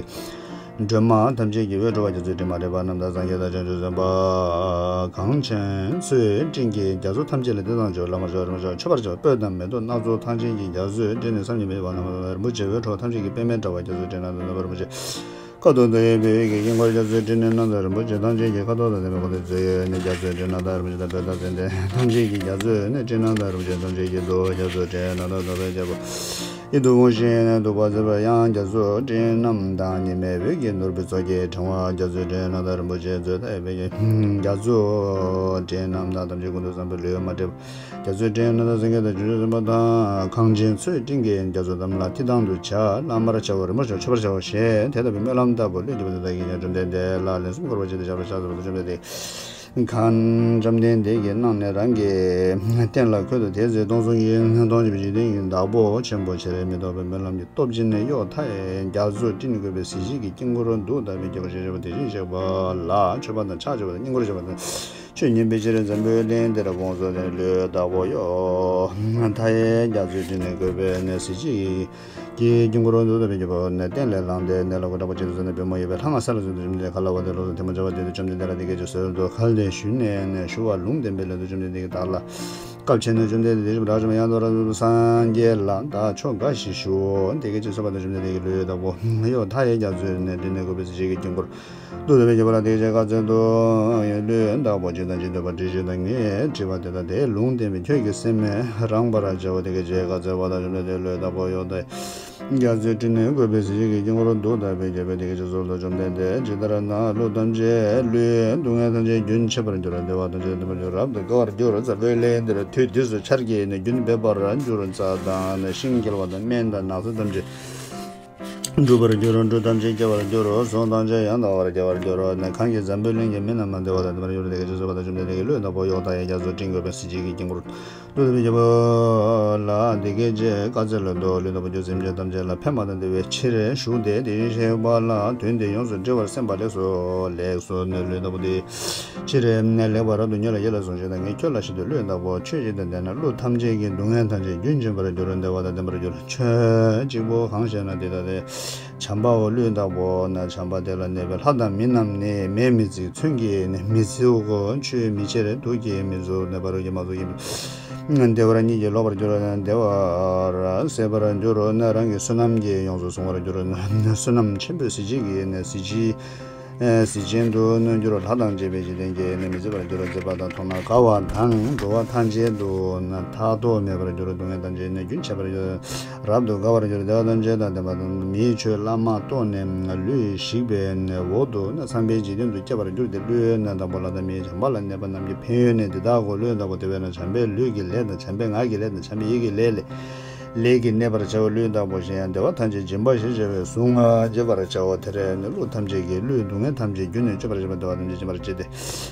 སྒྲོན་མ་ཐམས་ཅད་ཀྱི་འོད་འཕྲོ་བ་རྒྱ་མཚོའི་སྤྲིན་མ་འདྲེས་པ་རྣམས་དང་སངས་རྒྱས་དང་བྱང་ཆུབ་སེམས་དཔའ་གངས་ཆེན་མཚོའི་སྤྲིན་གྱིས་རྒྱ་མཚོ་ཐམས་ཅད་ལ་དེ་དང་ཆོས་ལ་མར་བྱ་བ་རིན་པོ་ཆེ་མཆོད་པར་བྱ་བ་སྤོས་དང་མེ་ཏོག་སྣ་ཚོགས་ཐམས་ཅད་ཀྱིས་རྒྱ་མཚོའི་སྤྲིན་ནི་བསམ་གྱིས་མི་ཁྱབ་པ་རྣམ་པར་རིན་པོ་ཆེའི་འོད་འཕྲོ་བ་ཐམས་ཅད་ཀྱིས་པདྨའི་དྲ་བ་རྒྱ་མཚོའི་སྤྲིན་རྣམས་དང་ལྡན་པ་རིན་པོ་ཆེ། ཁ་དོག་མཐའ་ཡས་པའི་འོད་ཀྱི་དཀྱིལ་འཁོར་རྒྱ་མཚོའི་སྤྲིན་ནི་རྣམས་དང་རིན་པོ་ཆེ་ཐམས་ཅད་ཀྱི་ཁ་དོག་དང་ལྡན་པའི་ཁ་དོག་མཛེས་ཡོད་ནི་རྒྱ་མཚོའི་སྤྲིན་རྣམས་དང་རིན་པོ་ཆེ་དང་སྤོས་དང་ཙནྡན་ཐམས་ཅད་ཀྱིས་རྒྱ་མཚོའི་ནི་སྤྲིན་རྣམས་དང་རིན་པོ་ཆེ་ཐམས་ཅད་ཀྱི་རྡོ་རྒྱ་མཚོའི་སྤྲིན་རྣམས་དང་ནོར་བུའི་རྒྱལ་པོ་ཡིད་དུ་འོང་ཞིང་བདུག་པ་བརྗིད་པའི་དབྱངས་རྒྱ་མཚོའི་སྤྲིན་རྣམས་དང་ཉི་མའི་འོད་ཀྱི་ནོར་བུའི་ཚོགས་ཀྱི་ཕྲེང་བ་རྒྱ་མཚོའི་སྤྲིན་རྣམས་དང་རིན་པོ་ཆེའི་མཛོད་མཐའ་ཡས་པའི་རྒྱ་མཚོའི་སྤྲིན་རྣམས་དང་ཐམས་ཅད་ཀུན་ཏུ་བསམ་པའི་ལུས་མ་འདྲེས་པ། རྒྱ་མཚོའི་སྤྲིན་རྣམས་དང་སངས་རྒྱས་དང་བྱང་ཆུབ་སེམས་དཔའ་དང་གངས་ཅན་མཚོའི་སྤྲིན་གྱིས་རྒྱ་མཚོ་ཐམས་ལ་ཐིག་དང་དུ་བྱ་ལ་མར་བྱ་བ་རིན་པོ་ཆེ་མཆོད་པར་བྱ་བ་ཞེས་དེ་ལྟ་བུའི་སྨོན་ལམ་ལྟ་བུ་ལྷུན་གྱིས་འབུམ་དུ་བཏབ་ཀྱི་ཉམས་བཅོམ་ལྡན་འདས་ལ་ལན་གསུམ་བསྐོར་བ་བྱས་ཏེ་ཞབས་ལ་ཕྱག་འཚལ་བ་དང་བཅོམ་ལྡན་འདས། མཁའ། བཅོམ་ལྡན་འདས་ཀྱིས་གནང་ནས་རང་གི་རྟེན་ལ་འཁོད་དུ་དེ་ཚེ་སྟོང་གསུམ་གྱི་སྟོང་བཞི་པའི་འཇིག་རྟེན་གྱི་བདག་པོ་ཆེན་པོ་བྱེ་བྲག་མི་རྟོག་པའི་སྨོན་ལམ་གྱི་སྟོབས་ཀྱིས་ནི་གཡོ་མཐའ་ཡས་རྒྱ་མཚོ་སྤྲིན་བཀོད་པའི་གཟི་བརྗིད་ཀྱི་དཀྱིལ་འཁོར་དུ་དག་པའི་རྒྱལ་པོ་ཞེས་བྱ་བ་དེ་བཞིན་གཤེགས་པ་ལ་མཆོད་པ་དང་ཕྱག་བྱ་བ་དང་བསྙེན་བཀུར་བྱ་བ་དང་ཆོས་ཉན་པའི་ཕྱིར་འཛམ་བུའི་གླིང་འདིར་དགོངས་སུ་གསོལ་ཏེ། ལུས་བདག་པོ་གཡོ་མཐའ་ཡས་རྒྱ་མཚོའི་སྤྲིན་ནི་བཀོད་པའི་ནི་གཟི་བརྗིད་ཀྱི་དཀྱིལ་འཁོར་དུ་དག་པའི་རྒྱལ་པོ་ནི་རྟེན་ལས་ལངས་ཏེ་ནི་ལ་གོ་དྲག་པོ་ཅན་དུ་སོང་ནས་པུས་མོ་གཡས་པའི་ལྷ་ང་ས་ལ་གཟུགས་དང་བཅོམ་ལྡན་འདས་ཁ་ལ་བ་དེ་ལོགས་སུ་ཐལ་མོ་སྦྱར་བ་དེ་དུས་བཅོམ་ལྡན་འདས་ལ་འདི་སྐད་ཅེས་གསོལ་ཏོ། གལ་ཏེ་ཞུས་ནས་ནི་ཞུ་བ་ལུང་བསྟན་པའི་ལན་དུ་བཅོམ་ལྡན་འདས་ཀྱིས་བདག་ལ། སྐབས་ཕྱེ་ནས་བཅོམ་ལྡན་འདས་དེ་བཞིན་གཤེགས་པ་ཡང་དག་པར་རྫོགས་པའི་སངས་རྒྱས་ལ་བདག་ཆོས་འགའ་ཞིག་ཞུའོ། དེ་སྐད་ཅེས་གསོལ་པ་དང་བཅོམ་ལྡན་འདས་ཀྱིས་ལུས་བདག་པོ་གཡོ་མཐའ་ཡས་རྒྱ་མཚོའི་ནི་སྤྲིན་ནི་བཀོད་པའི་གཟི་བརྗིད་ཀྱི་དཀྱིལ་འཁོར་དུ་དག་པའི་རྒྱལ་པོ་ལ་འདི་སྐད་ཅེས་བཀའ་སྩལ་ཏོ། ལུས་བདག་པོ་ཇི་ལྟར་ཇི་འདོད་པར་དྲིས་ཤིག་དང་། ངས་དྲིས་པ་དེ་ལྟར་དེའི་ལུང་བསྟན་པའི་ཁྱོད་ཀྱི་སེམས་རངས་པར་བྱའོ། དེ་སྐད་ཅེས་བཀའ་སྩལ་པ་དང་བཅོམ་ལྡན་འདས་ལུས་བདག་པོ་གཡོ་མཐའ་ཡས་རྒྱ་མཚོའི་སྤྲིན་ནི་བཀོད་པའི་གཟི་བརྗིད་ཀྱི་དཀྱིལ་འཁོར་དུ་དག་པའི་རྒྱལ་པོ་དེ་སྐད་ཅེས་གསོལ་ཏོ། བཅོམ་ལྡན་འདས་ཇི་ལྟར་ན་ཀླུ་ཐམས་ཅད་ཀླུའི་སྡུག་བསྔལ་ཐམས་ཅད་རྒྱུན་ཆད་པར་འགྱུར། བདེ་བ་ཐམས་ཅད་ལྡན་པར་འགྱུར། རབ་ཏུ་དགའ་བར་འགྱུར། འཛམ་བུའི་གླིང་འདིར་དུས་དུས་སུ་ཆར་གྱི་ནི་རྒྱུན་འབེབས་པར་འགྱུར། རྩྭ་དང་ནི་ཤིང་སྐྱེ་བ་དང་སྨན་དང་ནགས་ཚལ་ཐམས་ཅད་འགྲུབ་པར་འགྱུར། འབྲུ་ཐམས་ཅད་སྐྱེ་བར་འགྱུར། གཟུགས་ཐམས་ཅད་ཡང་དག་པར་སྐྱེ་བར་འགྱུར། ནི་གང་གིས་འཛམ་བུའི་གླིང་གི་མི་རྣམས་བདེ་བ་དང་ལྡན་པར་འགྱུར། དེ་སྐད་ཅེས་གསོལ་པ་དང་བཅོམ་ལྡན་འདས་ཀྱིས་ལུས་བདག་པོ་གཡོ་མཐའ་ཡས་རྒྱ་མཚོའི་སྤྲིན་བཀོད་པའི་གཟི་བརྗིད་ཀྱི་དཀྱིལ་འཁོར་དུ་དག་པའི་རྒྱལ་པོ་ལ་འདི་སྐད་ཅེས་བཀའ་སྩལ་ཏོ། ལུས་བདག་པོ་ཁྱོད་སེམས་ཅན་ཐམས་ཅད་ལ་ཕན་པ་དང་བདེ་བའི་ཕྱིར་ཞུ་སྟེ། དེ་བཞིན་གཤེགས་པ་ལ་དོན་འདི་ཡོངས་སུ་འགྲེལ་བར་གསན་པ་ལེགས་སོ། ལེགས་སོ། ནི་ལུས་བདག་པོ་དེའི་ཕྱིར་ལེགས་པར་རབ་ཏུ་ཉོན་ལ་ཡིད་ལ་ཟུངས་ཤིག་དང་། ངས་ཁྱོད་ལ་ཞུ་སྟེ། ལུས་བདག་པོ་ཁྱོད་ཇི་ལྟར་བསྡད་ན་ཀླུ་ཐམས་ཅད་ཀྱི་སྡུག་བསྔལ་ཐམས་ཅད་རྒྱུན་འབྱིན་པར་འགྱུར། བདེ་བ་དང་ལྡན་པར་འགྱུར། ཁྱོད་གཅིག་པུ་གང་ཞེ་ན། དེ་ལྟ་སྟེ། བྱམས་པའོ། ལུས་བདག་པོ་ན་བྱམས་པ་དེ་ལ་གནས་པའི་ལྷ་དང་མི་རྣམས་ནི་མེས་མི་འཚིག་མཚོན་གྱིས་ནི་མི་ཚིག་གོ་ཆུས་མི་ཁྱེར། དུག་གིས་མི་ཚུགས། ནད་པ་རོ་གིས་མ་ཚུགས་ཀྱི། བདེ་བར་གཉིད་ཀྱིས་ལོག་པར་འགྱུར། བདེ་བར་སད་པར་འགྱུར། ནི་རང་གི་བསོད་ནམས་ཀྱིས་ཡོངས་སུ་བཟུང་བར་འགྱུར། བསོད་ནམས་ཆེན་པོའི་གཟི་བརྗིད་ཀྱིས་ནི་གཟི་བརྗིད་གཟི་ཅན་དུ་ནི་འགྱུར། ལྷ་དང་བཅས་པའི་འཇིག་རྟེན་གྱིས་ནི་མི་མཛེས་པར་འགྱུར། མཛེས་པ་དང་མཐོང་ན་དགའ་བ་དང་། འགྲོ་བ་ཐམས་ཅད་དུ་ནི་ཐ་དད་མེད་པར་འགྱུར། སྡུག་བསྔལ་ཐམས་ཅད་ནི་རྒྱུན་ཆད་པར་འགྱུར། རབ་ཏུ་དགའ་བར་འགྱུར། བདེ་བ་ཐམས་ཅད་དང་ལྡན་པ་དང་། མིའི་ཆོས་བླ་མ་ལྟོས་ནས་ལུས་ཞིག་པའི་འོག་ཏུ་ནི་ཚངས་པའི་འཇིག་རྟེན་དུ་སྐྱེ་བར་འགྱུར་ཏེ། ལུས་ནི་བདག་པོ་ལ་དང་མིའི་བྱམས་པ་ལ་གནས་པ་རྣམས་ཀྱི་ཕན་ཡོན་ནི་འདི་དག་གོ་ལུས་བདག་པོ་དེ་བས་ན་བྱམས་པའི་ལུས་ཀྱི་ལས་དང་། བྱམས་པའི་ངག་གི་ལས་དང་། བྱམས་པའི་ཡིད་ཀྱི་ལས་ལས། ལས་ཀྱིས་གནས་པར་བྱའོ། ལུས་བདག་པོ་གཞན་ཡང་བདེ་བ་ཐམས་ཅད་སྦྱིན་པ་ཞེས་བྱ་བའི་གཟུངས་བགྱི་བར་བྱའོ། དེ་ལས་ནི་ཀླུ་ཐམས་ཅད་ཀྱི་ཀླུའི་སྡུག་བསྔལ་ཐམས་ཅད་རྒྱུན་ནས་གཅོད་པར་བྱེད་པ། བདེ་བ་ཐམས་ཅད་སྦྱིན་པར་བྱེད་དེ།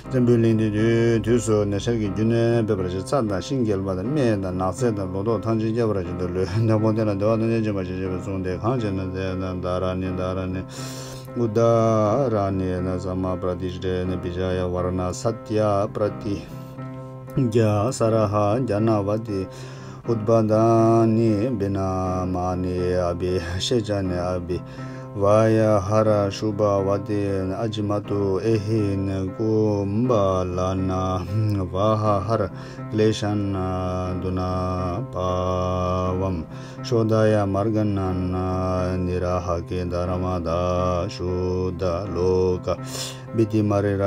འཛམ་བུའི་གླིང་འདི་དུས་དུས་སུ་ནི་ཆར་གྱི་རྒྱུན་ནས་འབེབས་པར་བྱེད། རྩྭ་དང་ཤིང་སྐྱེ་བ་དང་། སྨན་དང་ནགས་ཚལ་དང་ལོ་ཏོག་ཐམས་ཅད་སྐྱེ་བར་བྱེད་དོ། ལུས་བདག་པོ་དེ་ལ་བདེ་བ་ཐམས་ཅད་སྦྱིན་པ་ཞེས་བྱ་བའི་གཟུངས་དེ་གང་བྱས་ན་དེ་ན་དྷ་ར་ཎི་དྷ་ར་ཎི་ཨུ་དྷ་ར་ཎི་ན་ས་མ་པྲ་ཏི་ཏྲེ་ནི་བི་ཇ་ཡ་ཝ་ར་ཎ་ས་ཏྱ་པྲ་ཏི་ཇ་སར་ཧ་ཛ་ན་བ་ཏི་ཨུཏྤ་དཱ་ནི་བི་ན་མ་ཎི་ཨ་བྷི་ཤེ་ཙ་ནི་ཨ་བྷི་ཝ་ཡ་ཧ་ར་ཤུ་བྷ་བ་ཏི་ཨ་ཙི་མ་ཏུ་ཨེ་ཧི་ནི་ཀུམ་བ་ལ་ན་བ་ཧ་ཧ་ར་ཀི་ལེ་ཤ་ན་དུ་ན་པ་བམ་ཤོ་དཱ་ཡ་མར་ག་ན་ན་ནི་ར་ཧ་ཀི་དྷ་ར་མ་དྷ་ཤུ་དྷ་ལོ་ཀ་བི་ཏི་མ་རི་ར་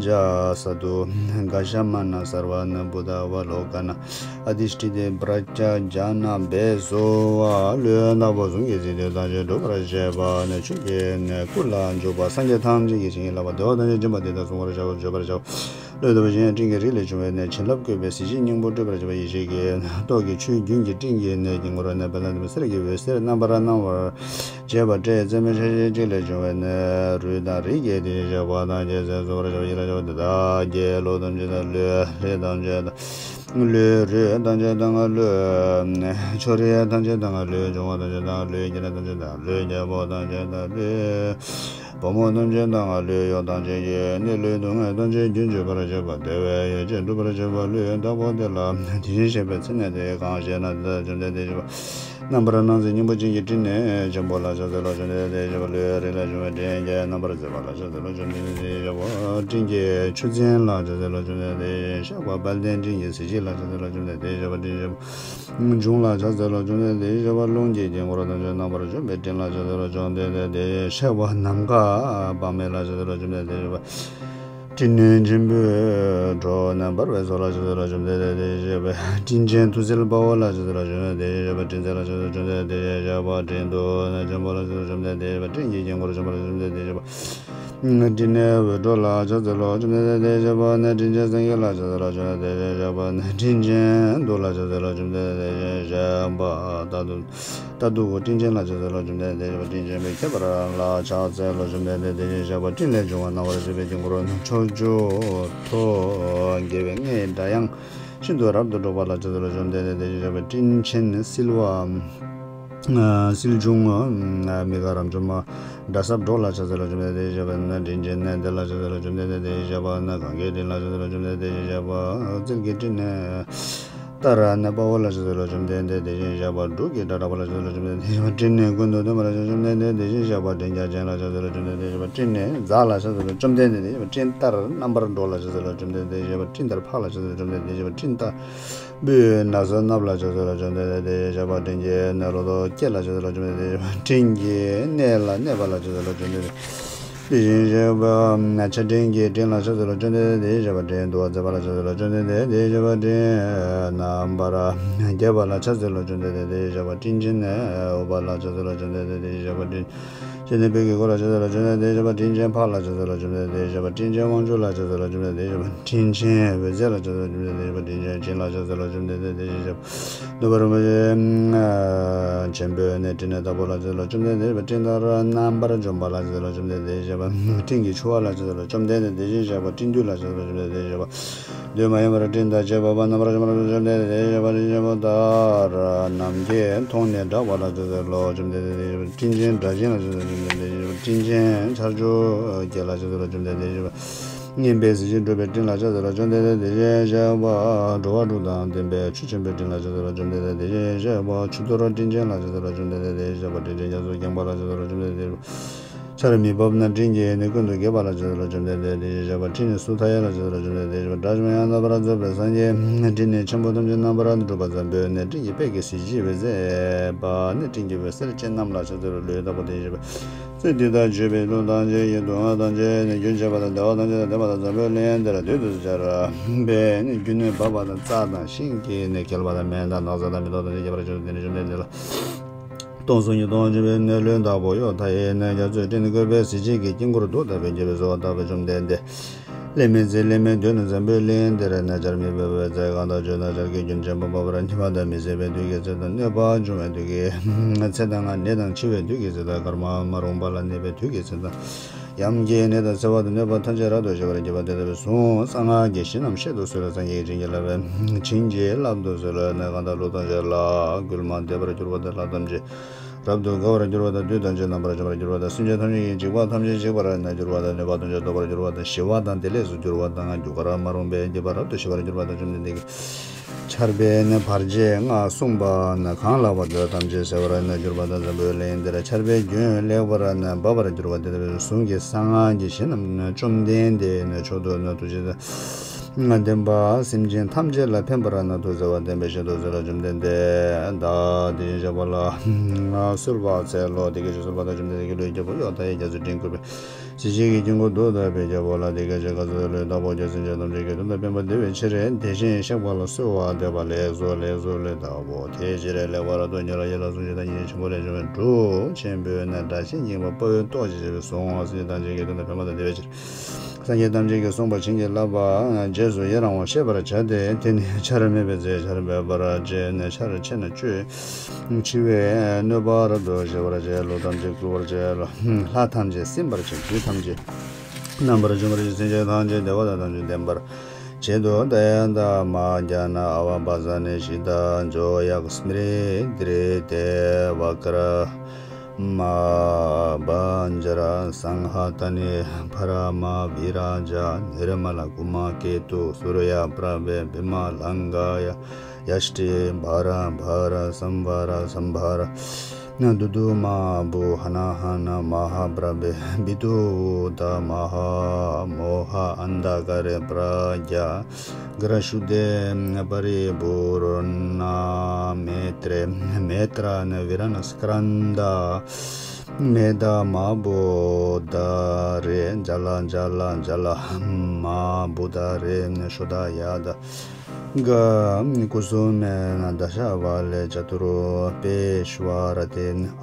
ཛ་ས་ཏུ་ག་ཤ་མ་ན་སར་བ་ན་བྷུ་ཏ་བ་ལོ་ཀ་ན་ཨ་དྷི་ཥྚི་ཏེ་པྲ་ཙ་ཛ་ན་བྷེ་སོ་བ། ལུས་བདག་པོ་གཟུངས་ཀྱི་ཚིག་དོན་ཐམས་ཅད་འགྲུབ་པར་བྱེད་པ་ནི་ཆོས་ཀྱི་ནི་སྐུ་ལ་འཇུག་པ། སངས་རྒྱས་ཐམས་ཅད་ཀྱིས་བྱིན་གྱིས་བརླབས་པ། བདེ་བ་ཐམས་ཅད་སྦྱིན་པ་འདི་དག་གཟུང་བར་བྱའོ། བརྗོད་པར་བྱའོ། ལུས་བདག་པོ་གཞན་སྤྲིན་གྱི་རིགས་ལས་བྱུང་བའི་ནི་བྱིན་རླབས་བཀོད་པའི་གཟི་བརྗིད་སྙིང་པོ་སྤྲོས་པར་བྱེད་པ་ཡེ་ཤེས་ཀྱི་ཏོག་གི་ཆུ་རྒྱུན་གྱི་སྤྲིན་གྱི་ནི་དཀྱིལ་འཁོར་ནི་དཔལ་ལྡན་འདས་མ་གསེར་གྱི་འོད་ཟེར་རྣམ་པར་སྣང་བར་བྱེད་པ་སྤྲས། རྩེ་མོ་ཆ་ཤས་གཅིག་ལས་བྱུང་བའི་ནི་རུས་དང་རིགས་བརྒྱད་དེ་བཞིན་གཤེགས་པ་ཐམས་ཅད་གསོན་གཟུགས་པར་བྱ་བ་ཡིད་ལ་བྱ་བ་འདི་དག་གིས་ལུས་ཐམས་ཅད་དང་ལུས་རིགས་ཐམས་ཅད་དང་། ལུས་རུས་ཐམས་ཅད་དང་ལུས་ཕྱོགས་རིས་ཐམས་ཅད་དང་། ལུས་འབྱུང་བ་ཐམས་ཅད་དང་། ལུས་རྒྱལ་ཐམས་ཅད་དང་། ལུས་རྒྱལ་པོ་ཐམས་ཅད་དང་། ལུས་བུ་མོ་ཐམས་ཅད་དང་། ལུས་གཡོག་ཐམས་ཅད་ཀྱི་ནི་ལུས་སྡུག་བསྔལ་ཐམས་ཅད་རྒྱུན་གཅོད་པར་བྱེད་པ། བདེ་བའི་ཡོ་བྱད་འགྲུབ་པར་བྱེད་པ། ལུས་བདག་པོ་དེ་ལ་དེ་བཞིན་གཤེགས་པའི་མཚན་ནི་དེ་གང་ཞེ་ན། དེ་ལྟར་བཅོམ་ལྡན་འདས་ཀྱིས་རྣམ་པར་སྣང་མཛད་སྙིང་པོ་ཅན་གྱི་སྤྲིན་ནི་ཆེན་པོ་ལ་ཕྱག་འཚལ་ལོ། བཅོམ་ལྡན་འདས་ཀྱིས་ལུས་རིགས་ལས་བྱུང་བའི་སྤྲིན་གྱིས་རྣམ་པར་མཛེས་པ་ལ་ཕྱག་འཚལ་ལོ། བཅོམ་ལྡན་འདས་ཀྱིས་སྤྲིན་གྱི་ཆུ་འཛིན་ལ་ཕྱག་འཚལ་ལོ། བཅོམ་ལྡན་འདས་ཀྱིས་གཤེགས་པ་དཔལ་ལྡན་སྤྲིན་གྱི་གཟི་བརྗིད་ལ་ཕྱག་འཚལ་ལོ། བཅོམ་ལྡན་འདས་ཀྱིས་སྤྲིན་ཆེན་པོ་འབྱུང་ལ་ཕྱག་འཚལ་ལོ། བཅོམ་ལྡན་འདས་ཀྱིས་གཤེགས་པ་རླུང་གི་དཀྱིལ་འཁོར་ཐམས་ཅད་རྣམ་པར་འཇོམས་པའི་སྤྲིན་ལ་ཕྱག་འཚལ་ལོ། བཅོམ་ལྡན་འདས་ཀྱིས་གཤེགས་པ་ནམ་མཁའ་དཔག་མེད་ལ་ཕྱག་འཚལ་ལོ། བཅོམ་ལྡན་འདས་ཀྱིས་སྤྲིན་ཆེན་པོའི་སྒྲོ་བསྣམས་འབར་བའི་ཚོགས་ལ་ཕྱག་འཚལ་ལོ། བཅོམ་ལྡན་འདས་ཀྱིས་གཤེགས་པའི་སྤྲིན་ཆེན་ཐུགས་སྲས་དཔའ་བོ་ལ་ཕྱག་འཚལ་ལོ། བཅོམ་ལྡན་འདས་ཀྱིས་གཤེགས་པའི་སྤྲིན་ཚལ་ལ་ཕྱག་འཚལ་ལོ། བཅོམ་ལྡན་འདས་ཀྱིས་གཤེགས་པ་སྤྲིན་དུ་ནི་ཆེན་པོ་ལ་ཕྱག་འཚལ་ལོ། བཅོམ་ལྡན་འདས་ཀྱིས་གཤེགས་པ་སྤྲིན་གྱི་དཀྱིལ་འཁོར་ཆེན་པོ་ལ། བཅོམ་ལྡན་འདས་ཀྱིས་གཤེགས་པ། སྤྲིན་ནི་འོད་འཕྲོ་ལ་ཕྱག་འཚལ་ལོ། བཅོམ་ལྡན་འདས་དེ་བཞིན་གཤེགས་པ་ནི། སྤྲིན་ཆེན་སེང་གེ་ལ་ཕྱག་འཚལ་ལོ། བཅོམ་ལྡན་འདས་དེ་བཞིན་གཤེགས་པ་ནི། སྤྲིན་ཆེན་གདུགས་ལ་ཕྱག་འཚལ་ལོ། བཅོམ་ལྡན་འདས་དེ་བཞིན་གཤེགས་པ་རྟ་གདུགས་རྟ་གདུགས་སྤྲིན་ཆེན་ལ་ཕྱག་འཚལ་ལོ། བཅོམ་ལྡན་འདས་དེ་བཞིན་གཤེགས་པ་སྤྲིན་ཆེན་པོའི་ཁྱད་པར་ལ་ཕྱག་འཚལ་ལོ། བཅོམ་ལྡན་འདས་དེ་བཞིན་གཤེགས་པ་སྤྲིན་ལས་བྱུང་བ་རྣམ་པར་བཞད་པའི་དཀྱིལ་འཁོར་ནི། ཕྱོགས་བཅུ་ཐོག་དགེ་བའི་ལྔའི་སྒྲ་དབྱངས་ཤིན་ཏུ་རབ་ཏུ་སྒྲོགས་པ་ལ་ཕྱག་འཚལ་ལོ། བཅོམ་ལྡན་འདས་དེ་བཞིན་གཤེགས་པ་སྤྲིན་ཆེན་བསིལ་བ། བསིལ་འབྱུང་། མི་དགའ་རབ་འཇོམས་སྒྲ་ཟབ་སྒྲོགས་ལ་ཕྱག་འཚལ་ལོ། བཅོམ་ལྡན་འདས་དེ་བཞིན་གཤེགས་པ་ནི་སྤྲིན་ཆེན་ནི་བདེ་ལ་ཕྱག་འཚལ་ལོ། བཅོམ་ལྡན་འདས་དེ་བཞིན་གཤེགས་པ་ནི་གངྒཱའི་སྤྲིན་ལ་ཕྱག་འཚལ་ལོ། བཅོམ་ལྡན་འདས་དེ་བཞིན་གཤེགས་པ་རྩལ་གྱི་སྤྲིན་ནི་ཏཱ་ར་ནི་དཔའ་བོ་ལ་ཕྱག་འཚལ་ལོ། བཅོམ་ལྡན་འདས་དེ་བཞིན་གཤེགས་པ་འབྲུག་གི་སྒྲ་གྲགས་པ་ལ་ཕྱག་འཚལ་ལོ། བཅོམ་ལྡན་འདས་དེ་བཞིན་གཤེགས་པ་སྤྲིན་ནི་ཀུན་ཏུ་འདོད་མ་ལ་ཕྱག་འཚལ་ལོ། བཅོམ་ལྡན་འདས་དེ་བཞིན་གཤེགས་པ་སྤྲིན་རྒྱ་ཆེན་ལ་ཕྱག་འཚལ་ལོ། བཅོམ་ལྡན་འདས་དེ་བཞིན་གཤེགས་པ་སྤྲིན་ནི་རྫ་ལ་ཕྱག་འཚལ་ལོ། བཅོམ་ལྡན་འདས་དེ་བཞིན་གཤེགས་པ་སྤྲིན་ལྟར་རྣམ་པར་སྒྲོགས་ལ་ཕྱག་འཚལ་ལོ། བཅོམ་ལྡན་འདས་དེ་བཞིན་གཤེགས་པ་སྤྲིན་ལྟར་འཕགས་ལ་ཕྱག་འཚལ་ལོ། བཅོམ་ལྡན་འདས་དེ་བཞིན་གཤེགས་པ་སྤྲིན་ལྟར་སྤོས་ནགས་ཚལ་བསྣམས་ལ་ཕྱག་འཚལ་ལོ། བཅོམ་ལྡན་འདས་དེ་བཞིན་གཤེགས་པ་སྤྲིན་གྱི་གནས་ལོ་ཏོག་སྐྱེས་ལ་ཕྱག་འཚལ་ལོ། བཅོམ་ལྡན་འདས་དེ་བཞིན་གཤེགས་པ་སྤྲིན་གྱི་གནས་ལ་གནས་པ་ལ་ཕྱག་འཚལ་ལོ། བཅོམ་ལྡན་འདས་དེ་བཞིན་གཤེགས་པ་ཆར་སྤྲིན་གྱི་སྤྲིན་ལ་ཕྱག་འཚལ་ལོ། བཅོམ་ལྡན་འདས་དེ་བཞིན་གཤེགས་པ་སྤྲིན་གདུག་པ་མཛད་པ་ལ་ཕྱག་འཚལ་ལོ། བཅོམ་ལྡན་འདས་དེ་བཞིན་གཤེགས་པ་སྤྲིན་རྣམ་པར་རྒྱས་པ་ལ་ཕྱག་འཚལ་ལོ། བཅོམ་ལྡན་འདས་དེ་བཞིན་གཤེགས་པ་སྤྲིན་ཆེན་འོད་འབར་ལ་ཕྱག་འཚལ་ལོ། བཅོམ་ལྡན་འདས་དེ་བཞིན་གཤེགས་པ་སྤྲིན་ཆེན་ནི་སྤོས་ཀྱི་གོས་ལ་ཕྱག་འཚལ་ལོ། བཅོམ་ལྡན་འདས་དེ་བཞིན་གཤེགས་པ་སྤྲིན་ཆེན་ཕག་ལ་ཕྱག་འཚལ་ལོ། བཅོམ་ལྡན་འདས་དེ་བཞིན་གཤེགས་པ་སྤྲིན་ཆེན་དབང་ཕྱུག་ལ་ཕྱག་འཚལ་ལོ། བཅོམ་ལྡན་འདས་དེ་བཞིན་གཤེགས་པ་སྤྲིན་ཆེན་འོད་ཟེར་ལ་ཕྱག་འཚལ་ལོ། བཅོམ་ལྡན་འདས་དེ་བཞིན་གཤེགས་པ་སྤྲིན་ཆེན་བྱིན་ལ་ཕྱག་འཚལ་ལོ། བཅོམ་ལྡན་འདས་དེ་བཞིན་གཤེགས་པ་ནུས་པ་རིན་པོ་ཆེ་ཆེན་པོའི་ནི་སྤྲིན་ནི་བདག་པོ་ལ་ཕྱག་འཚལ་ལོ། བཅོམ་ལྡན་འདས་དེ་བཞིན་གཤེགས་པ་སྤྲིན་ལྟར་རྣམ་པར་འཇོམས་པ་ལ་ཕྱག་འཚལ་ལོ། བཅོམ་ལྡན་འདས་དེ་བཞིན་གཤེགས་པ་སྤྲིན་གྱི་ཕྱུ་པ་ལ་ཕྱག་འཚལ་ལོ། བཅོམ་ལྡན་འདས་དེ་བཞིན་གཤེགས་པ་སྤྲིན་བདུད་ལ་ཕྱག་འཚལ་ལོ། བཅོམ་ལྡན་འདས་དེ་བཞིན་གཤེགས་པ་བདུད་མ་ཡིན་པར་སྤྲིན་དང་བཅས་པ་པ་རྣམ་པར་འཇོམས་པ་ལ་ཕྱག་འཚལ་ལོ། བཅོམ་ལྡན་འདས་དེ་བཞིན་གཤེགས་པ་སྤྲིན་ཆེན་པོ་ལྟར་ནམ་མཁའི་མཐོངས་ནས་བསྒྲགས་པ་ལ་ཕྱག་འཚལ་ལོ། བཅོམ་ལྡན་འདས་དེ་བཞིན་གཤེགས་པ་སྤྲིན་ཆེན་སྒྲ་གཅན་ལ་ཕྱག་འཚལ་ལོ། བཅོམ་ལྡན་འདས་དེ་བཞིན་གཤེགས་པ་སྤྲིན་ཆེན་ཆར་ཆུ་སྐྱེས་ལ་ཕྱག་འཚལ་ལོ། བཅོམ་ལྡན་འདས་དེ་བཞིན་གཤེགས་པ་སྙན་པའི་གཟི་བརྗིད་འགྲུབ་པའི་སྤྲིན་ལ་ཕྱག་འཚལ་ལོ། བཅོམ་ལྡན་འདས་དེ་བཞིན་གཤེགས་པ་འགྲོ་བ་དྲུག་དང་ལྡན་པའི་ཆུ་ཆེན་པོའི་སྤྲིན་ལ་ཕྱག་འཚལ་ལོ། བཅོམ་ལྡན་འདས་དེ་བཞིན་གཤེགས་པ་ཆུ་གཏོར་སྤྲིན་ཆེན་ལ་ཕྱག་འཚལ་ལོ། བཅོམ་ལྡན་འདས་དེ་བཞིན་གཤེགས་པ་སྤྲིན་ཆེན་རྒྱ་མཚོ་འགེངས་པ་ལ་ཕྱག་འཚལ་ལོ། བཅོམ་ལྡན་འདས་དེ་བཞིན་གཤེགས་པ་ཆར་མི་འབབ་ན་སྤྲིན་གྱིས་ནི་ཀུན་ཏུ་འགེབས་པ་ལ་ཕྱག་འཚལ་ལོ། བཅོམ་ལྡན་འདས་དེ་བཞིན་གཤེགས་པ་སྤྲིན་ནི་སུ་མཐའ་ཡས་ལ་ཕྱག་འཚལ་ལོ། བཅོམ་ལྡན་འདས་དེ་བཞིན་གཤེགས་པ་སྒྲ་བྱུང་ཡང་དག་པར་རྫོགས་པའི་སངས་རྒྱས། སྤྲིན་ནི་ཆེན་པོ་ཐམས་ཅད་རྣམ་པར་སྒྲོལ་བ་འཛམ་བུའི་གནས། སྤྲིན་གྱི་དཔལ་གྱི་གཟི་བརྗིད་འོད་ཟེར་པ་ནི་སྤྲིན་གྱི་འོད་ཟེར་ཅན་རྣམས་ལ་ཕྱག་འཚལ་ལོ། ལུས་དང་པོ་དེ་བཞིན་གཤེགས་པ་ཚེ་འདི་དང་བརྗོད་པའི་ལུས་ཐམས་ཅད་ཀྱི་སྡུག་བསྔལ་ཐམས་ཅད་ནི་རྒྱུན་ཆད་པ་དང་བདེ་བ་ཐམས་ཅད་དང་ལྡན་པ་དང་འཛམ་བུའི་གླིང་འདིར་སྡུད་དུ་སྦྱར་བའི་ནི་རྒྱུ་ནི་འབབ་པ་དང་རྩྭ་དང་ཤིང་གི་ནི་གྱེལ་པ་དང་སྨན་དང་ནགས་ཚལ་དང་མེ་ཏོག་ཐམས་ཅད་རྒྱས་པར་བྱེད་པ་དེ་ནི་བཅོམ་ལྡན་འདས་ལ། སྟོང་གསུམ་གྱི་སྟོང་ཆེན་པོའི་ནི་ལུས་དང་པོ་གཡོ་མཐའ་ཡས་ནི་རྒྱ་མཚོའི་སྤྲིན་བཀོད་པའི་གཟི་བརྗིད་ཀྱི་དཀྱིལ་འཁོར་རྡོ་ལྟ་བུས་བརྒྱན་པའི་གསོལ་བ་བཏབ་པའི་བཅོམ་ལྡན་འདས། ལས་མེད་ཚེ་ལས་མེད་དུས་ནི་འཛམ་བུའི་གླིང་འདིར་ནི་ཆར་མི་འབབ་པའི་ཚེ་གང་དག་བརྗོད་ན་ཆར་གྱི་རྒྱུན་ཆད་པ་འབབ་པར་ཉེ་བ་དང་མི་སྲིད་པའི་དུས་ཀྱི་ཚེ་དང་གནོད་པ་འབྱུང་བའི་དུས་ཀྱི་ཚེ་དང་ནད་དང་འཆི་བའི་དུས་ཀྱི་ཚེ་དང་སྐར་མ་མ་རུངས་པ་ལ་གནས་པའི་དུས་ཀྱི་ཚེ་དང་། ཡམ་གྱི་ནད་དང་འཚེ་བ་དང་གནོད་པ་ཐམས་ཅད་རབ་ཏུ་ཞི་བར་བགྱིད་པ་དེ་ལྟ་བུའི་གཟུངས་གསང་སྔགས་ཀྱི་གཞི་རྣམས་བཤད་དུ་གསོལ་བའི་སངས་རྒྱས་ཀྱིས་བྱིན་གྱིས་བརླབས། བྱིན་གྱིས་བརླབ་ཏུ་གསོལ་བ་ནི་གང་དག་ལུས་ཐམས་ཅད་ལ་འགུལ་མ་བདེ་བར་གྱུར་པ་དང་ལྷ་ཐམས་ཅད་རབ་ཏུ་དགའ་བར་གྱུར་པ་དང་བདུད་ཐམས་ཅད་རྣམ་པར་འཇོམས་པར་གྱུར་པ་དང་སེམས་ཅན་ཐམས་ཅད་ཀྱི་འཇིགས་པ་ཐམས་ཅད་འཇིག་པར་ནི་གྱུར་པ་དང་གནོད་པ་ཐམས་ཅད་སྟོབས་པར་གྱུར་པ་དང་ཞི་བ་དང་བདེ་ལེགས་སུ་གྱུར་པ་དང་རྒྱུ་སྐར་མ་རུངས་པའི་འཇིགས་པ་རབ་ཏུ་ཞི་བར་གྱུར་པ་དང་བཅོམ་ལྡན་འདས་ཀྱིས་ཆར་པའི་ནི་བར་ཆད་སྔགས་གསུངས་པ་ནི་གང་ལགས་པ་དེ་ཐམས་ཅད་སེལ་བར་ནི་གྱུར་པ་དང་འཛམ་བུའི་གླིང་འདིར་ཆར་པའི་རྒྱུན་ལེགས་པར་ནི་འབབ་པར་གྱུར་པ་དེ་ལྟ་བུའི་གཟུངས་ཀྱི་གསང་སྔགས་ཀྱི་གཞི་རྣམས་ནི་བཅོམ་ལྡན་འདས་ནི་མཆོག་ཏུ་ནི་ཐུགས་རྗེ་དང་ལྡན་པ་སེམས་ཅན་ཐམས་ཅད་ལ་ཕན་པར་ནི་ཐུགས་བརྩེ་བ་ལྡན་པས་བཤད་དུ་གསོལ་ལོ། བཅོམ་ལྡན་འདས་བདག་དེ་བཞིན་གཤེགས་པ་ལ་གསོལ་བ་འཚལ་ལོ། དེ་སྐད་ཅེས་གསོལ་པ་དང་བཅོམ་ལྡན་འདས་ཀྱིས་ལུས་རྒྱལ་པོ་གཡོ་མཐའ་ཡས་རྒྱ་མཚོའི་སྤྲིན་བཀོད་པའི་གཟི་བརྗིད་ཀྱི་དཀྱིལ་འཁོར་རྡོ་ལྟ་བུའི་རྒྱལ་པོ་ལ་དེ་སྐད་ཅེས་བཀའ་སྩལ་ཏོ། ལུས་དང་པོ་ཁྱོད་སེམས་ཅན་ཐམས་ཅད་ཀྱི་དོན་དང་ཕན་པ་བདེ་བའི་ཕྱིར་དེ་བཞིན་གཤེགས་པ་ལ་གསོལ་བ་འདེབས་པ་ལེགས་སོ། ལེགས་སོ། ལུས་དང་པོ་དེའི་ཕྱིར་ལེགས་པར་སྟོན་ཉོན་ལ་ཡིད་ལ་ཟུང་ཞིག་དང་སྙིང་རྗེ་ཆེན་པོ་ལས་བྱུང་བའི་གྲུབ་ཆེན་པོའི་ནི་སྒྲ་ཆེན་སྙན་པ་དཔའ་བོའི་ཏོག་ཅེས་བྱ་བའི་གཟུངས་སེམས་ཅན་ཐམས་ཅད་ཀྱི་དོན་དང་ཕན་པ་དང་བདེ་བའི་ཕྱིར། སངས་རྒྱས་ཐམས་ཅད་ཀྱིས་གསུངས་པ་བྱིན་གྱིས་བརླབས་པ། རྗེས་སུ་ཡི་རང་བ་བཤད་པར་བྱ་སྟེ། དེ་ནི་ཆར་མེད་པའི་ཚེ་ཆར་འབེབས་པར་བྱེད། ནི་ཆར་ཆེ་ན་གཅོད། འཆི་བའི་གནོད་པ་རབ་ཏུ་ཞི་བར་བྱེད། ལུས་ཐམས་ཅད་བསྐུལ་བར་བྱེད། ལྷ་ཐམས་ཅད་སིམ་པར་བྱེད། བདུད་ཐམས་ཅད་རྣམ་པར་འཇོམས་པར་བྱེད། སེམས་ཅན་ཐམས་ཅད་བདེ་བ་དང་ཐམས་ཅད་ལྡན་པར་བྱེད་དོ། ཏདྱ་ཐཱ། མ་ཛྙཱ་ན་ཨ་བ་བྷཱ་ས་ནི་ཤི་ཏ་ཛྭཱ་ཡཀྵ་སྨི་རི་དྷི་རེ་ཏེ་བ་ཀྲ་མ་བཛྲ་སིང་ཧ་ཏ་ནི་བྷ་ར་མ་བི་རཱ་ཛ་ནི་ར་མ་ལ་ཀུ་མ་ཀེ་ཏུ་སུརྱ་པྲ་བྷེ་བི་མ་ལང་ག་ཡ་ཡ་ཤྲི་བྷ་ར་བྷ་ར་སཾ་བྷ་ར་སཾ་བྷ་ར་དུ་དུ་མ་བྷུ་ཧ་ན་ཧ་ན་མ་ཧ་པྲ་བྷེ་བི་ཏུ་ཨུ་ཏ་མ་ཧ་མོ་ཧ་ཨན་དྷ་ཀ་རེ་པྲ་ཛྙཱ་ག་ར་ཤུདྡྷེ་པ་རི་པུ་ར་ཎ་མེ་ཏྲེ། མེ་ཏྲ་ནི་བི་ར་ཎ་སྐྲ་ནཱ་ད། མེ་ད་མ་བྷུ་ད་རེ་ཛ་ལ་ཛ་ལ་ཛ་ལ་མ་བྷུ་ད་རེ་ཤུདྡྷ་ཡ་དྷ། ग कुसुमेन दशवाले चतुरूपेष्वरते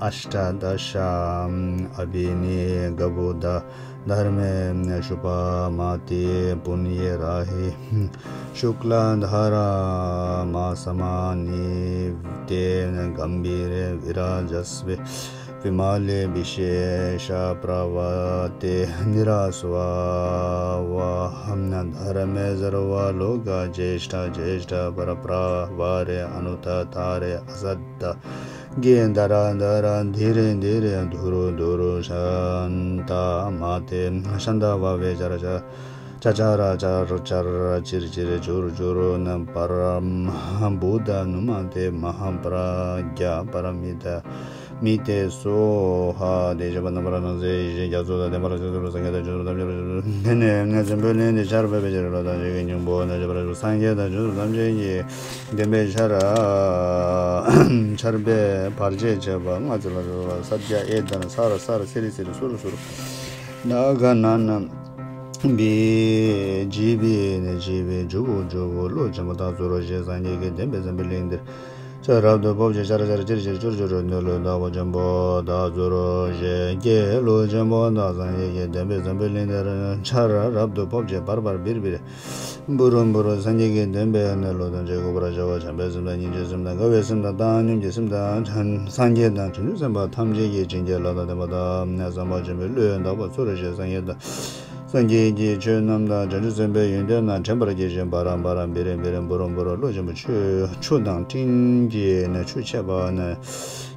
अष्टादश अभिनिगभूता धर्मेषु पामाति पुण्यराहि शुक्लधरमासमानि ते गम्भीरे विराजस्वे विमले विशेषप्रभाते निरास्वावहं धर्मे सर्वलोका ज्येष्ठा ज्येष्ठा परप्रभारे अनुत्तरे असत्तगे दरादरा धीरे धीरे धुरु धुरु शान्तमाते शान्तभावे चर चर चचारा चर चर चिर चिर चुर चुर न परम बुद्ध हनुमते महाप्रज्ञा परमिता मिते स्वाहा देश बंद पर न से इसे जासु द देमर से सुर संगीत जुर दम जुर दे ने ने जंबे ने ने चार पे बेजर लो द जे के न्यूं बो ने जबर संगीत जुर दम जे ये देमे चार चार पे परजे छे बा मा चला सत्य ए दन सार सार सिर सिर सुर सुर ན་ག་ན་ན། བི། ཇི་བི་ནི་ཇི་བི་ཇུ་བོ་ཇུ་བོ་ཀླུ་ཆེན་པོ་དག་ཚུར་རོ་ཞེས་སངས་རྒྱས་ཀྱི་བསྟན་པའི་འཛམ་བུའི་གླིང་འདིར། ཆར་རབ་ཏུ་ཕོབ་ཅིང་ཤར་ཤར་ཅིར་ཅིར་ཅུར་ཅུར་གནས་ལུས་བདག་པོ་ཆེན་པོ་དག་ཚུར་རོ་ཞེས་ཀླུ་ཆེན་པོ་དག་སངས་རྒྱས་ཀྱི་བསྟན་པའི་འཛམ་བུའི་གླིང་འདིར། ཆར་རབ་ཏུ་ཕོབ་ཅིང་འབར་འབར་འབིར་འབིར། འབུར་འབུར་སངས་རྒྱས་ཀྱི་བསྟན་པའི་གནས་ལུགས་ཐམས་ཅད་འགོག་པར་བྱ་བ་བྱམས་པའི་སེམས་དང་སྙིང་རྗེའི་སེམས་དང་དགའ་བའི་སེམས་དང་བཏང་སྙོམས་ཀྱི་སེམས་དང་སངས་རྒྱས་དང་བྱང་ཆུབ་སེམས་དཔའ་ཐམས་ཅད་ཀྱིས་བྱིན་གྱིས་བརླབས་དང་ལྡན་པ་དང་བསམ་པ་ཆེན་པོས་བློས་བཏང་བ་ཚུར་རོ་ཞེས་སངས་རྒྱས་དང་། སངས་རྒྱས་ཀྱི་ཆོས་རྣམས་དང་བྱང་ཆུབ་སེམས་དཔའི་ཡོན་ཏན་རྣམས་དྲན་པར་བགྱི་ཞིང་འབར་ར་འབར་ར་འབིར་ར་འབིར་ར་འབུར་ར་འབུར་ར་ཀླུ་ཆེན་པོ་ཆུ་ཆུ་དང་སྤྲིན་གྱི་ནི་ཆུ་ཆད་པ་ནི།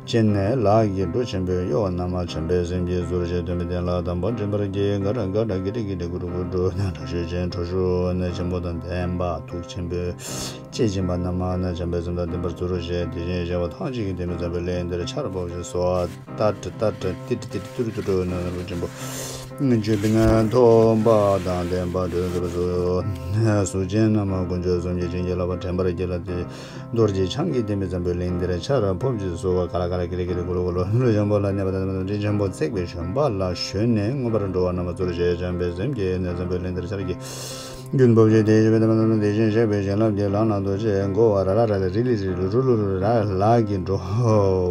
ཅན་ནས་ལག་གི་འགྲོ་ཆེན་པོས་གཡོ་བ་རྣམས་བྱམས་པའི་སེམས་ཀྱིས་ཟུར་བཅད་སྟོན་པའི་དོན་ལ་དམ་པ་འདྲེན་པར་བགྱི། ག་ར་ག་ར་གི་རི་གི་རི་གུ་རུ་གུ་རུ་ན་དྲག་ཤུལ་ཅན་ཁྲོ་ཤུ་ནས་ཆེན་པོ་དང་ལྡན་པ་ཐུགས་ཆེན་པོས་དཔྱད་འབྱིན་པ་རྣམས་ན་བྱམས་པའི་སེམས་དང་ལྡན་པར་ཟུར་བཅད། དེ་བཞིན་གཤེགས་པ་ཐམས་ཅད་ཀྱི་བསྟན་པའི་འཛམ་བུའི་གླིང་འདིར་ཆར་ཕོབ་ཅིང་སོ། ཏ་ཏྲ་ཏ་ཏྲ་ཏི་ཏྲ་ཏི་ཏྲ་ཏུ་རུ་ཏུ་ཏྲ་ན་རུ་ཆེན་པོ། ཇོ་བོ་ན་ཐོབ་པ་དང་ལྡན་པ་འགྲོ་འགྲོ་སུ། གཟུགས་ཅན་རྣམས་ཀུན་སྤྱོད་གསུམ་གྱིས་བྱིན་གྱིས་བརླབས་པ་དྲན་པར་བགྱི་ལ་དེ། རྡོ་རྗེ་འཆང་གི་བསྟན་པའི་འཛམ་བུའི་གླིང་འདིར་ཆར་ཕོབ་ཅིང་སོ་བ་ག་ལ་ག་ལ་ཀི་རི་ཀི་རི་གུ་ལུ་གུ་ལུ་ཀླུ་ཆེན་པོ་ལ་གནས་པ་དང་དེ་ཆེན་པོ་བརྩེགས་པའི་བྱོན་པ་ལ་ཞོན་ནས་མངོན་པར་འགྲོ་བ་རྣམས་ཚུར་ཞེས་བྱམས་པའི་སེམས་ཀྱིས་ནི་འཛམ་བུའི་གླིང་འདིར་ཆར་གྱི་རྒྱུན་ཕོབ་ཅིང་དེ་བཞིན་གཤེགས་པའི་བྱིན་རླབས་ཀྱིས་ལམ་ལ་རྡོ་རྗེ་འགོ་བ་ར་ལ་ར་ལ་རི་ལི་རི་ལུ་རུ་ལུ་རུ་ར་ལ་གི་འགྲོ་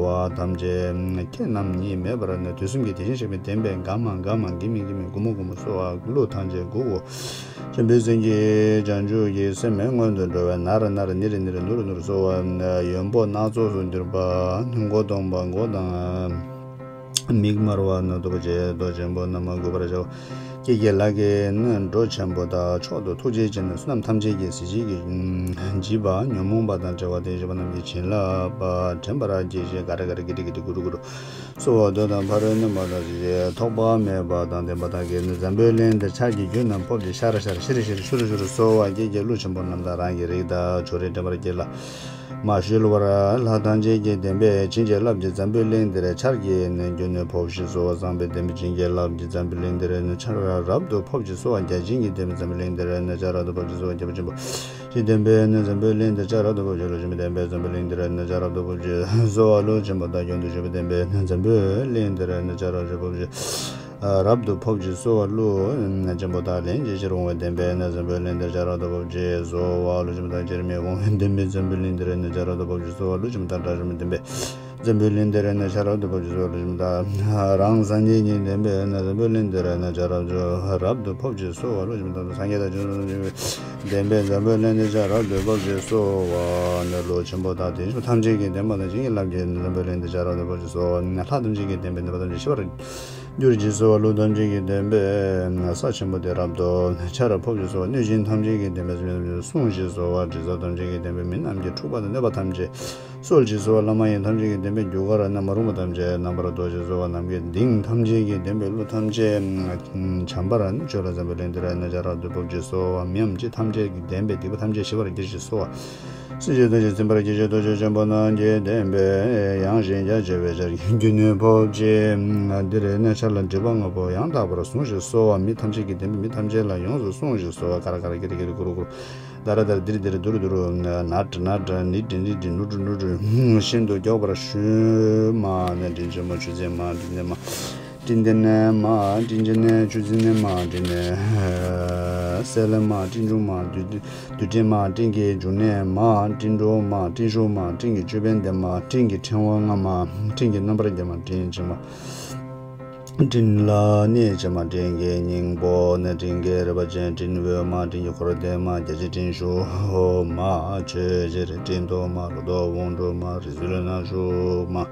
བ་ཐམས་ཅད་ཁྱེད་རྣམ་གཉིས་མེད་པར་ནི་དུས་གསུམ་གྱི་དེ་བཞིན་གཤེགས་པའི་བསྟན་པས་ག་མ་ག་མ་གི་མི་གི་མི་གུ་མོ་གུ་མོ་སོ་བ་ཀླུ་ཐམས་ཅད་གུ་གུ། ཆེན་པོའི་སེམས་ཀྱིས་བྱང་ཆུབ་ཀྱི་སེམས་མངོན་དུ་འགྲོ་བས་ནར་ནར་ནིར་ནིར་ནུར་ནུར་སོ་བ་ཡོན་པོ་སྣ་ཚོགས་སུ་གྱུར་པ་མགོ་སྟོང་པ་མགོ་དང་། མིག་དམར་བ་ནི་རྡོ་རྗེ་རྡོ་རྗེ་པོ་རྣམས་གུས་པར་བྱའོ། ཀྱེ་ཀྱེ་ལ་ཀྱེ་ནི་འགྲོ་ཆེན་པོ་དག་མཆོག་ཏུ་ཐུགས་རྗེ་ཅན་ནི་བསོད་ནམས་ཐམས་ཅད་ཀྱི་གཟི་བརྗིད་ཀྱིས་བརྗིད་པ་ཉོན་མོངས་པ་དང་བྲལ་བ་དེ་བཞི་པོ་རྣམས་ཀྱི་བྱིན་རླབས་དྲན་པར་བགྱི་ཞིང་ག་ར་ག་ར་གི་ཏི་གི་ཏི་གུ་རུ་གུ་རུ། སོ་བ་འདོད་དང་ཕ་རོལ་གནོན་པ་དང་གཟི་བརྗིད་ཐོགས་པ་མེད་པ་དང་ལྡན་པ་དག་གིས་ནི་འཛམ་བུའི་གླིང་འདིར་ཆར་གྱི་རྒྱུན་རྣམས་ཕོབ་ཅིང་ཤར་ཤར་ཤིར་ཤིར་ཤུར་ཤུར་སོ་བ་ཀྱེ་ཀྱེ་ཀླུ་ཆེན་པོ་རྣམས་དང་རང་གི་རིགས་དང་ཕྱོགས་རིས་འདྲེན་པར་བགྱི་ལ། མ་བཤོལ་བར་ལྷ་ཐམས་ཅད་ཀྱི་བསྟན་པས་བྱིན་གྱིས་བརླབས་ཀྱིས་འཛམ་བུའི་གླིང་འདིར་ཆར་གྱི་ནི་རྒྱུན་ནི་ཕོབ་ཅིང་སོ་བ་བསངས་པའི་བསྟན་པས་བྱིན་གྱིས་བརླབས་ཀྱིས་འཛམ་བུའི་གླིང་འདིར་ནི་ཆར་རབ་ཏུ་ཕོབ་ཅིང་སོ་བ་བརྒྱ་བྱིན་གྱིས་བསྟན་པའི་འཛམ་བུའི་གླིང་འདིར་ནི་ཆར་རབ་ཏུ་ཕོབ་ཅིང་སོ་བ་རྒྱལ་པོ་ཆེན་པོ། ཞེས་བསྟན་པས་ནི་འཛམ་བུའི་གླིང་འདིར་ཆར་རབ་ཏུ་ཕོབ་ཅིང་ཀླུ་ཆེན་པོའི་བསྟན་པས་འཛམ་བུའི་གླིང་འདིར་ནི་ཆར་རབ་ཏུ་ཕོབ་ཅིང་སོ་བ་ཀླུ་ཆེན་པོ་དག་རྒྱུན་དུ་ཞུགས་པའི་བསྟན་པས་ནི་འཛམ་བུའི་གླིང་འདིར་ནི་ཆར་རབ་ཏུ་ཕོབ་ཅིང་རབ་ཏུ་ཕོབ་ཅིང་སོ་བ་ཀླུ་ཆེན་པོ་དག་ལན་གཅིག་ཕྱིར་འོང་བའི་བསྟན་པས་ནི་འཛམ་བུའི་གླིང་འདིར་ཆར་རབ་ཏུ་ཕོབ་ཅིང་སོ་བ་ཀླུ་ཆེན་པོ་དག་ཕྱིར་མི་འོང་བའི་བསྟན་པས་འཛམ་བུའི་གླིང་འདིར་ནི་ཆར་རབ་ཏུ་ཕོབ་ཅིང་སོ་བ་ཀླུ་ཆེན་པོ་དག་དགྲ་བཅོམ་པའི་བསྟན་པས། འཛམ་བུའི་གླིང་འདིར་ནི་ཆར་རབ་ཏུ་ཕོབ་ཅིང་སོ་བ་ཀླུ་ཆེན་པོ་དག་རང་སངས་རྒྱས་ཀྱི་བསྟན་པས་ནི་འཛམ་བུའི་གླིང་འདིར་ནི་ཆར་རབ་ཏུ་རབ་ཏུ་ཕོབ་ཅིང་སོ་བ་ཀླུ་ཆེན་པོ་དག་སངས་རྒྱས་དང་བྱང་ཆུབ་སེམས་དཔའི་བསྟན་པས་འཛམ་བུའི་གླིང་འདིར་ཆར་རབ་ཏུ་ཕོབ་ཅིང་སོ་བ་ནི་ཀླུ་ཆེན་པོ་དག་དེ་བཞིན་ཐམས་ཅད་ཀྱི་བསྟན་པ་དང་བྱིན་གྱིས་བརླབས་ཀྱིས་ནི་འཛམ་བུའི་གླིང་འདིར་ཆར་རབ་ཏུ་ཕོབ་ཅིང་སོ་བ་ནི་ལྷ་ཐམས་ཅད་ཀྱི་བསྟན་པས་ནད་པ་ཐམས་ཅད་ཤེས་པར་གྱུར་ཅིང་སོ་བ་ཀླུ་ཐམས་ཅད་ཀྱི་བསྟན་པས་ས་ཆེན་པོ་དེ་རབ་ཏུ་ཆར་ཕོབ་ཅིང་སོ་བ་གནོད་སྦྱིན་ཐམས་ཅད་ཀྱི་བསྟན་པས་སྲུང་ཞིང་སོ་བ་དྲི་ཟ་ཐམས་ཅད་ཀྱི་བསྟན་པས་མི་རྣམས་ཀྱི་འཁྲུག་པ་དང་གནོད་པ་ཐམས་ཅད་སོལ་ཅིང་སོ་བ་བླ་མ་ཡི་ཐམས་ཅད་ཀྱི་བསྟན་པས་རྒྱུ་སྐར་རྣམས་རིང་པོ་ཐམས་ཅད་རྣམ་པར་དོག་ཅིང་སོ་བ་ནམ་མཁའི་ལྡིང་ཐམས་ཅད་ཀྱི་བསྟན་པས་ཀླུ་ཐམས་ཅད་བྱམས་པར་སྤྱོད་ལ་འཛམ་བུའི་གླིང་འདིར་ནི་ཆར་རབ་ཏུ་ཕོབ་ཅིང་སོ་བ་མི་འམ་ཅི་ཐམས་ཅད་ཀྱི་བསྟན་པས་སྡིག་པ་ཐམས་ཅད་ཞི་བར་གྱུར་ཅིང་སོ་བ། སྲིད་ཞིའི་དོན་ཅན་ཚིམ་པར་གྱུར་ཅིང་ཐུགས་རྗེ་ཆེན་པོ་རྣམས་ཀྱི་བསྟན་པས་ཡངས་ཤིང་རྒྱ་ཆེ་བའི་ཆར་གྱི་རྒྱུན་ནི་ཕོབ་ཅིང་འདིར་ནི་ཆར་ལ་སྒྲིབ་པ་ལྔ་པོ་ཡང་དག་པར་ཟུངས་ཤིང་སོ་བ་མི་ཐམས་ཅད་ཀྱི་བསྟན་པས་མི་ཐམས་ཅད་ལ་ཡོངས་སུ་སྲུང་ཞིང་སོ་བ་ཀ་ར་ཀ་ར་ཀི་རི་ཀི་རི་གུ་རུ་གུ་རུ། ད་ར་ད་ར་དི་རི་དི་རི་དུ་རུ་དུ་རུ། ན་ཏྲ་ན་ཏྲ་ནི་ཏྲི་ནི་ཏྲི་ནུ་ཏྲུ་ནུ་ཏྲུ། ཤིན་ཏུ་མགྱོགས་པར་ཞུན་མ་ནི་དྲིན་ཆེན་མོ་ཆུ་འཛིན་མ་དྲིན་ལྡན་མ། དྲིན་ལྡན་མ་དྲིན་ཆེན་ཆུ་འཛིན་མ་དྲིན་ལྡན། སྲེད་ལེན་མ། སྤྲིན་ཕུང་མ། རྡུལ་རྡུལ་ཕྲན་མ། སྤྲིན་གྱི་འབྱུང་གནས་མ། སྤྲིན་གྲོགས་མ། སྤྲིན་ཕུང་མ། སྤྲིན་གྱི་ཅོད་པན་ལྡན་མ། སྤྲིན་གྱི་ཕྲེང་བ་ལྔ་མ། སྤྲིན་གྱི་རྣམ་པར་རྒྱན་མ། སྤྲིན་ཕྱེད་མ། སྤྲིན་ལ་གནས་ཕྱེད་མ། སྤྲིན་གྱི་སྙིང་པོ་ནི། སྤྲིན་གྱི་རལ་པ་ཅན། སྤྲིན་འོད་མ། སྤྲིན་གྱི་འཁོར་ལྡན་མ། བརྒྱ་བྱིན་སྤྲིན་ཕུང་མ། ཆོས་རྗེར་སྤྲིན་ཐོགས་མ། ལོ་ཏོག་དབང་སྒྲུབ་མ། རིགས་སུ་ལུས་ན་ཕྱུག་མ།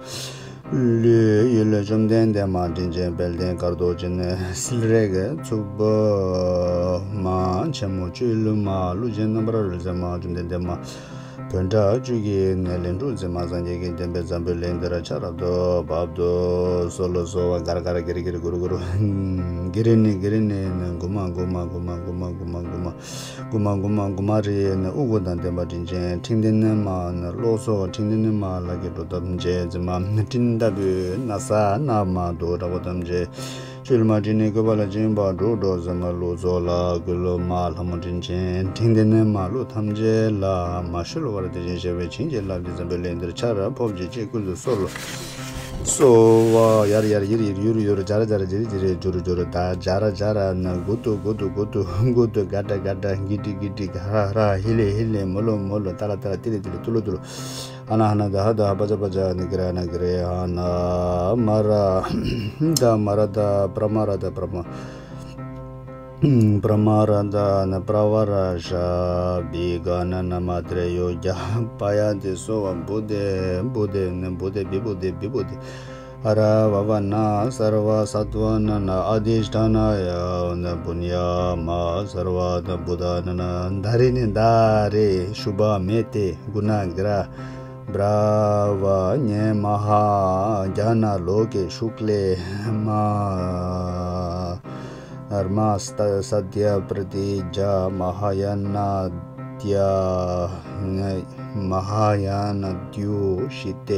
ཀླུའི་ཡུལ་བཅོམ་ལྡན་འདས་མ། སྤྲིན་ཆེན་དཔལ་ལྡན་དཀར་མདོག་ཅན། བསིལ་རེག་འཚུབ་མ། ཆེན་མོ་སྤྱོད་ལམ་མ། ཀླུ་ཆེན་རྣམ་པར་རོལ་མཛད་མ། བཅོམ་ལྡན་འདས་མ། བོད་གྲགས་བཅུ་གི་ནས་ལན་དྲུག་འཛིན་མ། སངས་རྒྱས་ཀྱི་བསྟན་པའི་འཛམ་བུའི་གླིང་འདིར་ཆར་རབ་ཏུ་བབ་ཏུ་གསོལ་ལོ་གསོལ་བ། གར་གར་གིར་གིར་གུར་གུར། གིར་ནི་གིར་ནི་གུ་མ་གུ་མ་གུ་མ་གུ་མ་གུ་མ། གུ་མ་གུ་མ་གུ་མ་རི་ནི་དབུ་དགུ་དང་ལྡན་པ་དྲིན་ཅན། ཕྲེང་ལྡན་ནི་མ་ནི་གློག་སོགས། ཕྲེང་ལྡན་ནི་མ་ལ་གི་འགྲོ་ཐབས་མཛད། འཛིན་མ་སྤྲིན་ལྟ་བུའི་ན་བཟའ་ན་མ་དུ་དྲག་པོ་ཐམས་ཅད། སྤྱོད་ལམ་མ་སྤྲིན་ནི་བཀོད་པ་ལ་སྦྱིན་པ་སྒྲོག་སྒྲོག་འཛིན་མ་ཀླུ་ཚོགས་ལ་གུས་ལོ་མ། ལྷ་མོ་དྲིན་ཅན་ཕྲེང་ལྡན་ནི་མ་ཀླུ་ཐམས་ཅད་ལ་མ་བཤོལ་བར་དེ་བཞིན་གཤེགས་པའི་བྱིན་གྱིས་བརླབས་ཏེ་འཛམ་བུའི་གླིང་འདིར་ཆར་ཕོབ་ཅིག་ཅེས་བསྐུལ་དུ་གསོལ་ལོ། གསོལ་བ་ཡར་ཡར་ཡིར་ཡིར་ཡུར་ཡུར་འཇར་འཇར་འཇིར་འཇིར་འཇུར་འཇུར། ད་འཇར་འཇར་ན་གུ་ཏུ་གུ་ཏུ་གུ་ཏུ་གུ་ཏུ། ག་ཏ་ག་ཏ་གི་ཏི་གི་ཏི། ག་ར་ར་ཧི་ལེ་ཧི་ལེ། མུ་ལོ་མུ་ལོ། ཏ་ལ་ཏ་ལ་ཏི་ལི་ཏི་ལི། ཏུ་ལུ་ཏུ་ལུ། ཨ་ན་ཧ་ན་ད་ཧ་ད་ཧ། པ་ཅ་པ་ཅ། ན་གི་ར་ན་གི་རེ། ཨ་ན་མ་ར་ད་མ་ར་ད། པྲ་མ་ར་ད། པྲ་མ་པྲ་མ་ར་ད་ན། པྲ་བ་ར་ཤ་བི་ག་ན་ན་མ་ཏྲེ་ཡོ་གྱ། པ་ཡ་དེ་སོ་བ་བུ་དེ་བུ་དེ་ན། བུ་དེ་བི་བུ་དེ་བི་བུ་དེ། ཨ་ར་བ་བ་ན་སརྦ་སཏྭ་ན་ན། ཨ་དྷི་ཥྛཱ་ན་ཡ་ན་པུ་ཎྱ་མ། སརྦ་ན་བུ་ཏ་ན་ན། ད་རེ་ནི་ད་རེ་ཤུ་བ་མེ་ཏེ་གུ་ཎ་ག་ར་པྲ་བྷ་ཉེ་མ་ཧཱ་ཛྙཱ་ན་ལོ་ཀེ་ཤུ་ཀླེ་མ་རྨ་ས་ཏྱ་པྲ་ཏི་ཛྙཱ་མ་ཧཱ་ཡ་ན་དྱ་མ་ཧཱ་ཡ་ན་དྱུ་ཤི་ཏེ་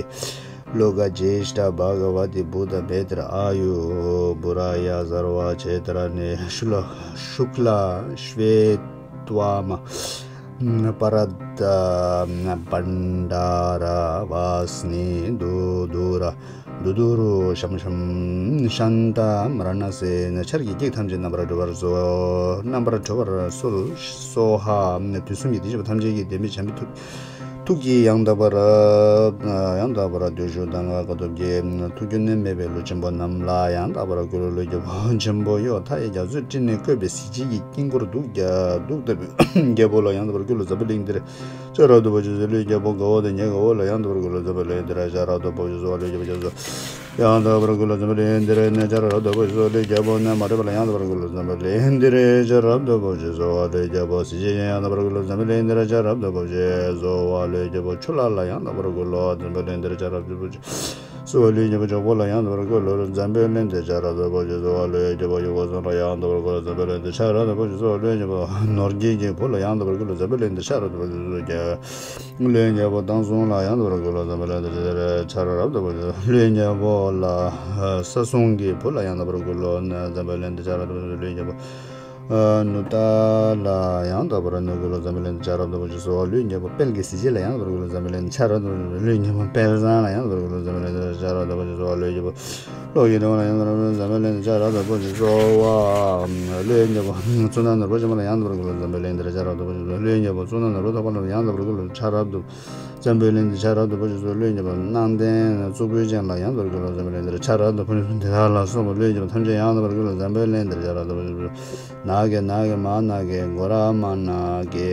ལོ་ཀ་ཛྱེ་ཤྟ་བྷ་ག་བ་ཏི་བྷུ་ཏ་མེ་ཏྲ་ཨཱ་ཡུ་བྷུ་ར་ཡ་སརྦ་ཆེ་ཏྲ་ནི་ཤུ་ལ་ཤུ་ཀླ་ཤཝེ་ཏྭ་མ། པ་ར་ད་བྷཎྜ་ར་བྷ་སི་ནི་དུ་དུ་ར་དུ་དུ་རུ་ཤམ་ཤམ་ཤཱནྟ་མ་ར་ཎ་སེ་ན། ཆར་གྱི་སྐྱེགས་ཐམས་ཅད་རྣམ་པར་གྲོལ་བར་གསོལ། རྣམ་པར་གྲོལ་བར་གསོལ། སྭཱ་ཧཱ། དུས་གསུམ་གྱི་བདེ་གཤེགས་པ་ཐམས་ཅད་ཀྱི་བདེན་པའི་བྱམས་པའི་ཐུགས་ཐུགས་ཀྱིས་ཡང་དག་པར་ཡང་དག་པར་བདུད་ཕྱོགས་དང་ཀ་ཐོབ་ཀྱི་ཐུགས་སྐྱོན་ནི་མེད་པའི་ཀླུ་ཆེན་པོ་རྣམས་ལ་ཡང་དག་པར་བསྐུལ་ལོ། ཀླུའི་རྒྱལ་པོ་ཆེན་པོ་གཡོ་མཐའ་ཡས་རྒྱ་མཚོའི་སྤྲིན་ནི་བཀོད་པའི་གཟི་བརྗིད་ཀྱི་དཀྱིལ་འཁོར་གདུགས་ཀྱི་གདུགས་ལྟ་བུའི་རྒྱལ་པོ་ལ་ཡང་དག་པར་བསྐུལ་ལོ། འཛམ་བུའི་གླིང་འདིར་ཆར་རབ་ཏུ་འབབ་ཅིག་གསོལ། ཀླུའི་རྒྱལ་པོ་དགའ་བོ་དང་ཉེ་དགའ་བོ་ལ་ཡང་དག་པར་བསྐུལ་ལོ། འཛམ་བུའི་གླིང་འདིར་ཆར་རབ་ཏུ་འབབ་ཅིག་གསོལ། ཀླུའི་རྒྱལ་པོ་རྒྱ་མཚོ་ཡང་དག་པར་བསྐུལ་ལོ། འཛམ་བུའི་གླིང་འདིར་ནི་ཆར་རབ་ཏུ་འབབ་ཅིག་གསོལ། ཀླུའི་རྒྱལ་པོ་ནི་མ་འདྲེས་པ་ལ་ཡང་དག་པར་བསྐུལ་ལོ། འཛམ་བུའི་གླིང་འདིར་ཆར་རབ་ཏུ་འབབ་ཅིག་གསོལ། ཀླུའི་རྒྱལ་པོ་གཟི་བརྗིད་ཡང་དག་པར་བསྐུལ་ལོ། འཛམ་བུའི་གླིང་འདིར་ཆར་རབ་ཏུ་འབབ་ཅིག་གསོལ། ཀླུའི་རྒྱལ་པོ་ཆུ་ལྷ་ལ་ཡང་དག་པར་བསྐུལ་ལོ། འཛམ་བུའི་གླིང་འདིར་ཆར་རབ་ཏུ་འབབ་ཅིག་གསོལ། ཀླུའི་རྒྱལ་པོ་ཇོ་བོ་ལ་ཡང་དག་པར་བསྐུལ་ལོ། འཛམ་བུའི་གླིང་འདིར་ཆར་རབ་ཏུ་འབབ་ཅིག་གསོལ། ཀླུའི་རྒྱལ་པོ་ཡུལ་འཁོར་གསུམ་ལ་ཡང་དག་པར་བསྐུལ་ལོ། འཛམ་བུའི་གླིང་འདིར་ཆར་རབ་ཏུ་འབབ་ཅིག་གསོལ། ཀླུའི་རྒྱལ་པོ་ནོར་རྒྱས་ཀྱི་བུ་ལ་ཡང་དག་པར་བསྐུལ་ལོ། འཛམ་བུའི་གླིང་འདིར་ཆར་རབ་ཏུ་འབབ་ཅིག་གསོལ། ཀླུའི་རྒྱལ་པོ་བཏང་བཟུང་ལ་ཡང་དག་པར་བསྐུལ་ལོ། འཛམ་བུའི་གླིང་འདིར་ཆར་རབ་ཏུ་འབབ་ཅིག་གསོལ། ཀླུའི་རྒྱལ་པོ་ལ་ས་སྲུང་གི་བུ་ལ་ཡང་དག་པར་བསྐུལ་ལོ། འཛམ་བུའི་གླིང་འདིར་ཆར་རབ་ཏུ་འབབ་ཅིག་གསོལ། ཀླུའི་རྒྱལ་པོ་ནུ་ཏ་ལ་ཡང་དག་པར་བསྐུལ་ལོ། འཛམ་བུའི་གླིང་འདིར་ཆར་རབ་ཏུ་འབབ་ཅིག་གསོལ། ཀླུའི་རྒྱལ་པོ་དཔལ་གྱི་གཟི་བརྗིད་ལ་ཡང་དག་པར་བསྐུལ་ལོ། འཛམ་བུའི་གླིང་འདིར་ཆར་རབ་ཏུ་འབབ་ཅིག་གསོལ། ཀླུའི་རྒྱལ་པོ་དཔལ་བཟང་ལ་ཡང་དག་པར་བསྐུལ་ལོ། འཛམ་བུའི་གླིང་འདིར་ཆར་རབ་ཏུ་འབབ་ཅིག་གསོལ། ཀླུའི་རྒྱལ་པོ་གློག་གི་སྒྲོན་མ་ལ་ཡང་དག་པར་བསྐུལ་ལོ། འཛམ་བུའི་གླིང་འདིར་ཆར་རབ་ཏུ་འབབ་ཅིག་གསོལ། ཀླུའི་རྒྱལ་པོ་གཙུག་ན་ནོར་བུ་ཆེན་པོ་ལ་ཡང་དག་པར་བསྐུལ་ལོ། འཛམ་བུའི་གླིང་འདིར་ཆར་རབ་ཏུ་འབབ་ཅིག་གསོལ། ཀླུའི་རྒྱལ་པོ་གཙུག་ན་ནོར་བུ་ཐོགས་པ་ལ་ཡང་དག་པར་བསྐུལ་ལོ། ཆར་རབ་ཏུ་འཛམ་བུའི་གླིང་འདིར་ཆར་རབ་ཏུ་འབབ་ཅིག་གསོལ། ཀླུའི་རྒྱལ་པོ་སྣང་ལྡན་གཙུག་ཕུད་ཅན་ལ་ཡང་དག་པར་བསྐུལ་ལོ། འཛམ་བུའི་གླིང་འདིར་ཆར་རབ་ཏུ་འབབ་ཅིག་གསོལ། དེ་དག་ལ་སོགས་པ་ཀླུའི་རྒྱལ་པོ་ཐམས་ཅད་ཡང་དག་པར་བསྐུལ་ལོ། འཛམ་བུའི་གླིང་འདིར་ཆར་རབ་ཏུ་འབབ་ཅིག་གསོལ། ནགས་ཀྱི་ནགས་ཀྱི་མ་ནགས་ཀྱི་གྷོ་ར་མ་ནགས་ཀྱི་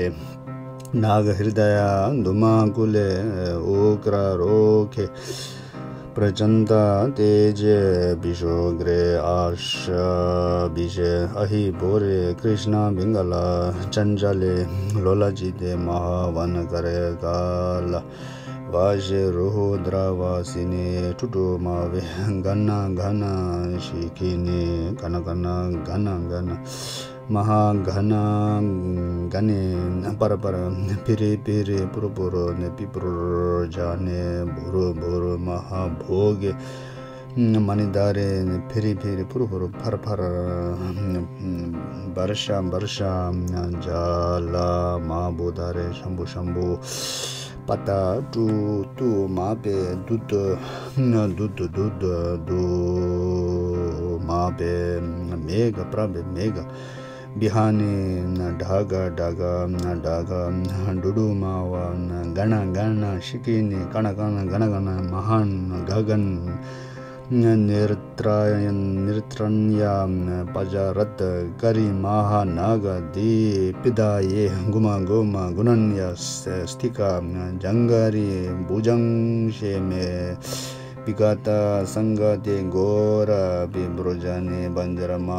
ནགས་ཀྱི་ཧྲྀ་ད་ཡ་དྷཱུ་མ་ཀུ་ལེ་ཨུ་ཀྲ་རོ་ཀེ་པྲ་ཙྪ་ཏ་ཏེ་ཇེ་བི་ཤྭ་ཀྲེ་ཨཱ་ཤ་བི་ཤེ་ཨ་ཧི་བྷོ་རེ་ཀྲྀཥྞ་བིང་ག་ལ་ཅཱན་ཙ་ལེ་ལོ་ལ་ཙྪི་ཏེ་མ་ཧཱ་ཝཱ་ན་ཀ་རེ་ཀ་ལ་བ་ཞེ་རུ་ཧུ་དྲ་བ་སི་ནི་ཀྲུ་ཀྲུ་མ་བེ་ག་ན་ག་ན་ཤི་ཀི་ནི་ག་ན་ག་ན་ག་ན་ག་ན། མ་ཧཱ་ག་ན་ག་ནི་པར་པར་ཕི་རི་ཕི་རི་པུ་རུ་པུ་རུ་ནི་པི་པུ་རུ་ཇ་ནི་བྷུ་རུ་བྷུ་རུ་མ་ཧཱ་བྷོ་གི་མ་ནི་དྷ་རེ་ནི་ཕི་རི་ཕི་རི་པུ་རུ་པུ་རུ་ཕར་ཕར་བར་ཤ་བར་ཤ་ཇ་ལ་མ་བྷུ་དྷ་རེ་ཤམ་བྷུ་ཤམ་བྷུ། པ་ཏ་ཀྲུ་ཏུ་མ་པེ་དུ་ཏུ་དུ་ཏུ་དུ་ཏུ་དུ་མ་པེ་མེ་ག་པྲ་པེ་མེ་ག། བི་ཧ་ནི་ཌ་ག་ཌ་ག་ཌ་ག་ཌུ་ཌུ་མ་བ་ག་ན་ག་ན་ཤི་ཀི་ནི་ཀ་ན་ཀ་ན་ག་ན་ག་ན་མ་ཧ་ན་ག་གན། ནིར་ཏྲ་ནིར་ཏྲ་ཉ་པ་ཇ་རཏ་ཀ་རི་མ་ཧ་ན་ག་དི་པི་ད་ཡེ་གུ་མ་གུ་མ་གུ་ན་ཉ་སྟི་ཀ་ཇང་ག་རི་བུ་ཇང་ཤེ་མེ། པི་ཀ་ཏ་སང་ག་ཏེ་གོ་ར་པི་བྲོ་ཇ་ནི་བན་དེ་ར་མ་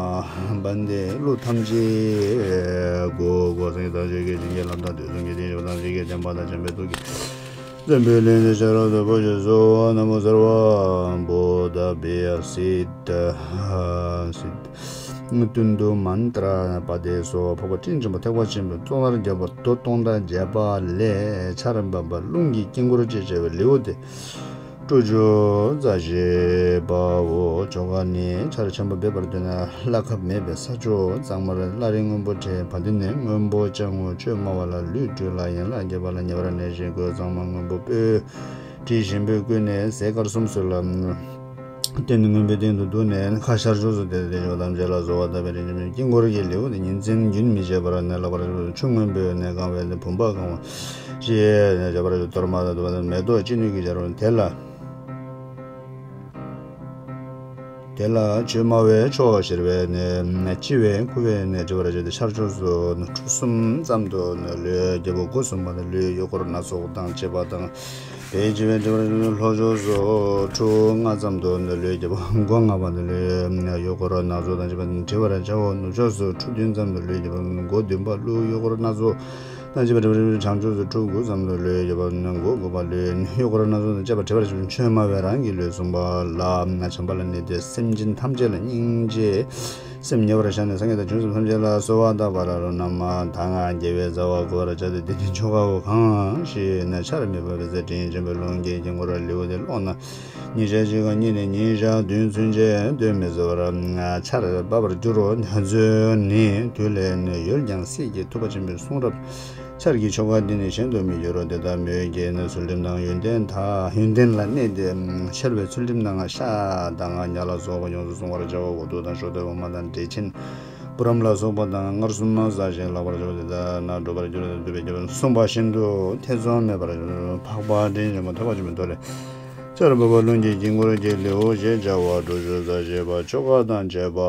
བན་དེ་ཀླུ་ཐམས་ཅད་གོ་གོ་སེང་ཐམས་ཅད་ཀྱི་བྱིན་གྱིས་བརླབས་དང་དུས་གསུམ་གྱི་བདེ་གཤེགས་པ་ཐམས་ཅད་ཀྱི་བསྟན་པ་དང་བྱམས་པའི་ཐུགས་ཀྱི་བརྩོན་པའི་ལྷུན་གྱིས་ཤར་བ་དུ་བོ་ཞེས་སོ། ན་མོ་སརྦ་བོ་དྷ་བྷྱ་སིདྡྷ་སིདྡྷ་ཏུན་དུ་མནྟྲ་པ་དེ་སོ། འཕགས་པ་སྤྲིན་ཆེན་པོ་ཐེག་པ་ཆེན་པོའི་གཙོ་བོར་གྱུར་པ་མདོ་སྟོང་ཕྲག་བརྒྱད་པ་ལས་ཆར་འབབ་པ་རླུང་གི་དཀྱིལ་འཁོར་ཅེས་བྱ་བའི་ལེའུ་སྟེ། སྤྲོ་ཆོས་རྩ་བཞི་པའོ། ཆོ་ག་ནི། ཆར་ཆེན་པོ་འབེབས་པར་འདོད་ན་བླ་ཁབ་མེད་པའི་ས་ཕྱོགས་གཙང་མར་བླ་རེ་སྔོན་པོ་བྲེས་བ་དེ་ནས་སྔོན་པོ་སྦྱང་ངོ་། བཅོས་སྨྲ་བ་ལ་ལུས་བཀྲུས་ལ་ཡན་ལག་བརྒྱད་པ་ལ་ཉེ་བར་གནས་ཤིང་གོས་གཙང་མ་སྔོན་པོ་སྤོས་དྲི་ཞིམ་པོས་བསྐོལ་ནས་ཟས་དཀར་གསུམ་གསོལ་ལ། སྟེང་ནས་སྔོན་པོའི་སྟེང་དུ་འདུག་ནས་ཁ་ཤར་ཕྱོགས་སུ་བལྟས་ཏེ་བདེ་བ་ཐམས་ཅད་ལ་གསོལ་བ་བཏབ་པའི་རིན་ཆེན་དཀྱིལ་འཁོར་གྱི་ལེའུ་སྟེ། ཉིན་མཚན་རྒྱུན་མི་འཆད་པར་ནི་ལག་པར་ཆུ་སྔོན་པོས་ནི་བཀང་བས་ནི་བུམ་པ་གང་བ་ཞེས་བྱ་བར་གཏོར་མ་དང་བདུག་པ་དང་མེ་ཏོག་ཅི་ནུས་ཀྱིས་སྦྱར་བ་དེ་ལ། དེ་ལ་ཆུས་སྨྲ་བའི་ཕྱོགས་བཞིར་བས་ནི་ལྕི་བས་ཁུ་བས་ནི་བྲི་བར་བྱ་སྟེ་ཤར་ཕྱོགས་སུ་ནི་ཁྲུ་གསུམ་ཙམ་དུ་ནི་ལུས་ཀྱི་སྒོ་གསུམ་པ་ནི་ལུས་གཡོག་འཁོར་སྣ་ཚོགས་དང་བཅས་པ་དང་། དེའི་ལྕི་བས་བྲི་བར་ལྷོ་ཕྱོགས་སུ་ཁྲུ་ལྔ་ཙམ་དུ་ནི་ལུས་ཀྱི་སྒོ་ལྔ་པ་ནི་ལུས་གཡོག་འཁོར་སྣ་ཚོགས་དང་བཅས་པ་བྲི་བར་བྱའོ། ནུབ་ཕྱོགས་སུ་ཁྲུ་བདུན་ཙམ་དུ་ལུས་ཀྱི་སྒོ་བདུན་པ་ལུས་གཡོག་འཁོར་སྣ་ཚོགས་དང་བཅས་པ་བྲི་བར་བྱའོ། བྱང་ཕྱོགས་སུ་ཁྲུ་དགུ་ཙམ་དུ་ལུས་ཀྱི་སྒོ་དགུ་པ་ལུས་གཡོག་འཁོར་སྣ་ཚོགས་དང་བཅས་པ་བྲི་བར་བྱའོ། ཆོས་སྨྲ་བས་རང་གི་ལུས་བསྲུངས་པ་ལ་བྱམས་པ་ལ་གནས་ཏེ་སེམས་ཅན་ཐམས་ཅད་ལ་སྙིང་རྗེ། སེམས་ཉེ་བར་བཞག་ནས་སངས་རྒྱས་དང་བྱང་སེམས་ཐམས་ཅད་ལ་གསོལ་བ་བཏབ་པ་ལ་རོ་ན་མ་ད་ང་དགེ་བའི་རྩ་བ་བསྐུལ་བར་བྱ་སྟེ། དེ་ནི་ཆོ་གའོ། གང་ཞིག་ན་ཆར་མི་འབབ་པའི་ཚེ་དྲིན་ཆེན་པོའི་རླུང་གིས་དཀྱིལ་འཁོར་ལེའུ་སྟེ་ཀློག་ན། ཉིན་ཞག་གཅིག་གམ་གཉིས་ནས་ཉིན་ཞག་བདུན་ཚུན་ཆད་སྡོད་མི་བཟོད་པར་ཆར་འབབ་པར་འགྱུར་རོ། ཚུལ་ནི་དུས་ལས་ནི་ཡོལ་ཀྱང་སྲིད་ཀྱི་ཐུབ་པ་ཆེན་པོའི་གསུང་རབ། ཆར་གྱི་ཆོ་ག་འདི་ནི་གཞན་དུ་མི་འགྱུར་རོ། དེ་ལྟར་མོས་ཀྱིས་ནི་ཚུལ་ཁྲིམས་དང་ཡོན་ཏན་དག་ཡོན་ཏན་ལ་གནས་ཏེ། ཆར་བའི་ཚུལ་ཁྲིམས་དང་ཤ་དང་ཉ་ལ་སོགས་པ་ཡོངས་སུ་བསྲུང་བར་བྱའོ། འོ་དུ་དང་ཞོ་དང་འོ་མ་དང་འབྲས་ཆན། བུ་རམ་ལ་སོགས་པ་དང་མངར་གསུམ་མ་ཟ་ཞིང་ལག་པར་འཇོག་དེ་ལྟར་ན་འགྲོ་བར་འགྱུར་ཏེ། འདུས་པའི་རྒྱལ་པོ་གསུངས་པ་བཞིན་དུ་ཐེ་ཚོམ་མེད་པར་འཕགས་པ་སྤྲིན་ཆེན་པོ་ཐོད་པ་ཆེན་པོའི་ཐོག་ལས། ཆར་འབབ་པ་རླུང་གི་དཀྱིལ་འཁོར་གྱི་ལེའུ་ཞེས་བྱ་བ་སྤྲོ་ཆོས་རྩ་བཞི་པ་ཆོ་ག་དང་བཅས་པ་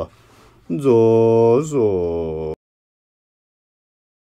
རྫོགས་སོ།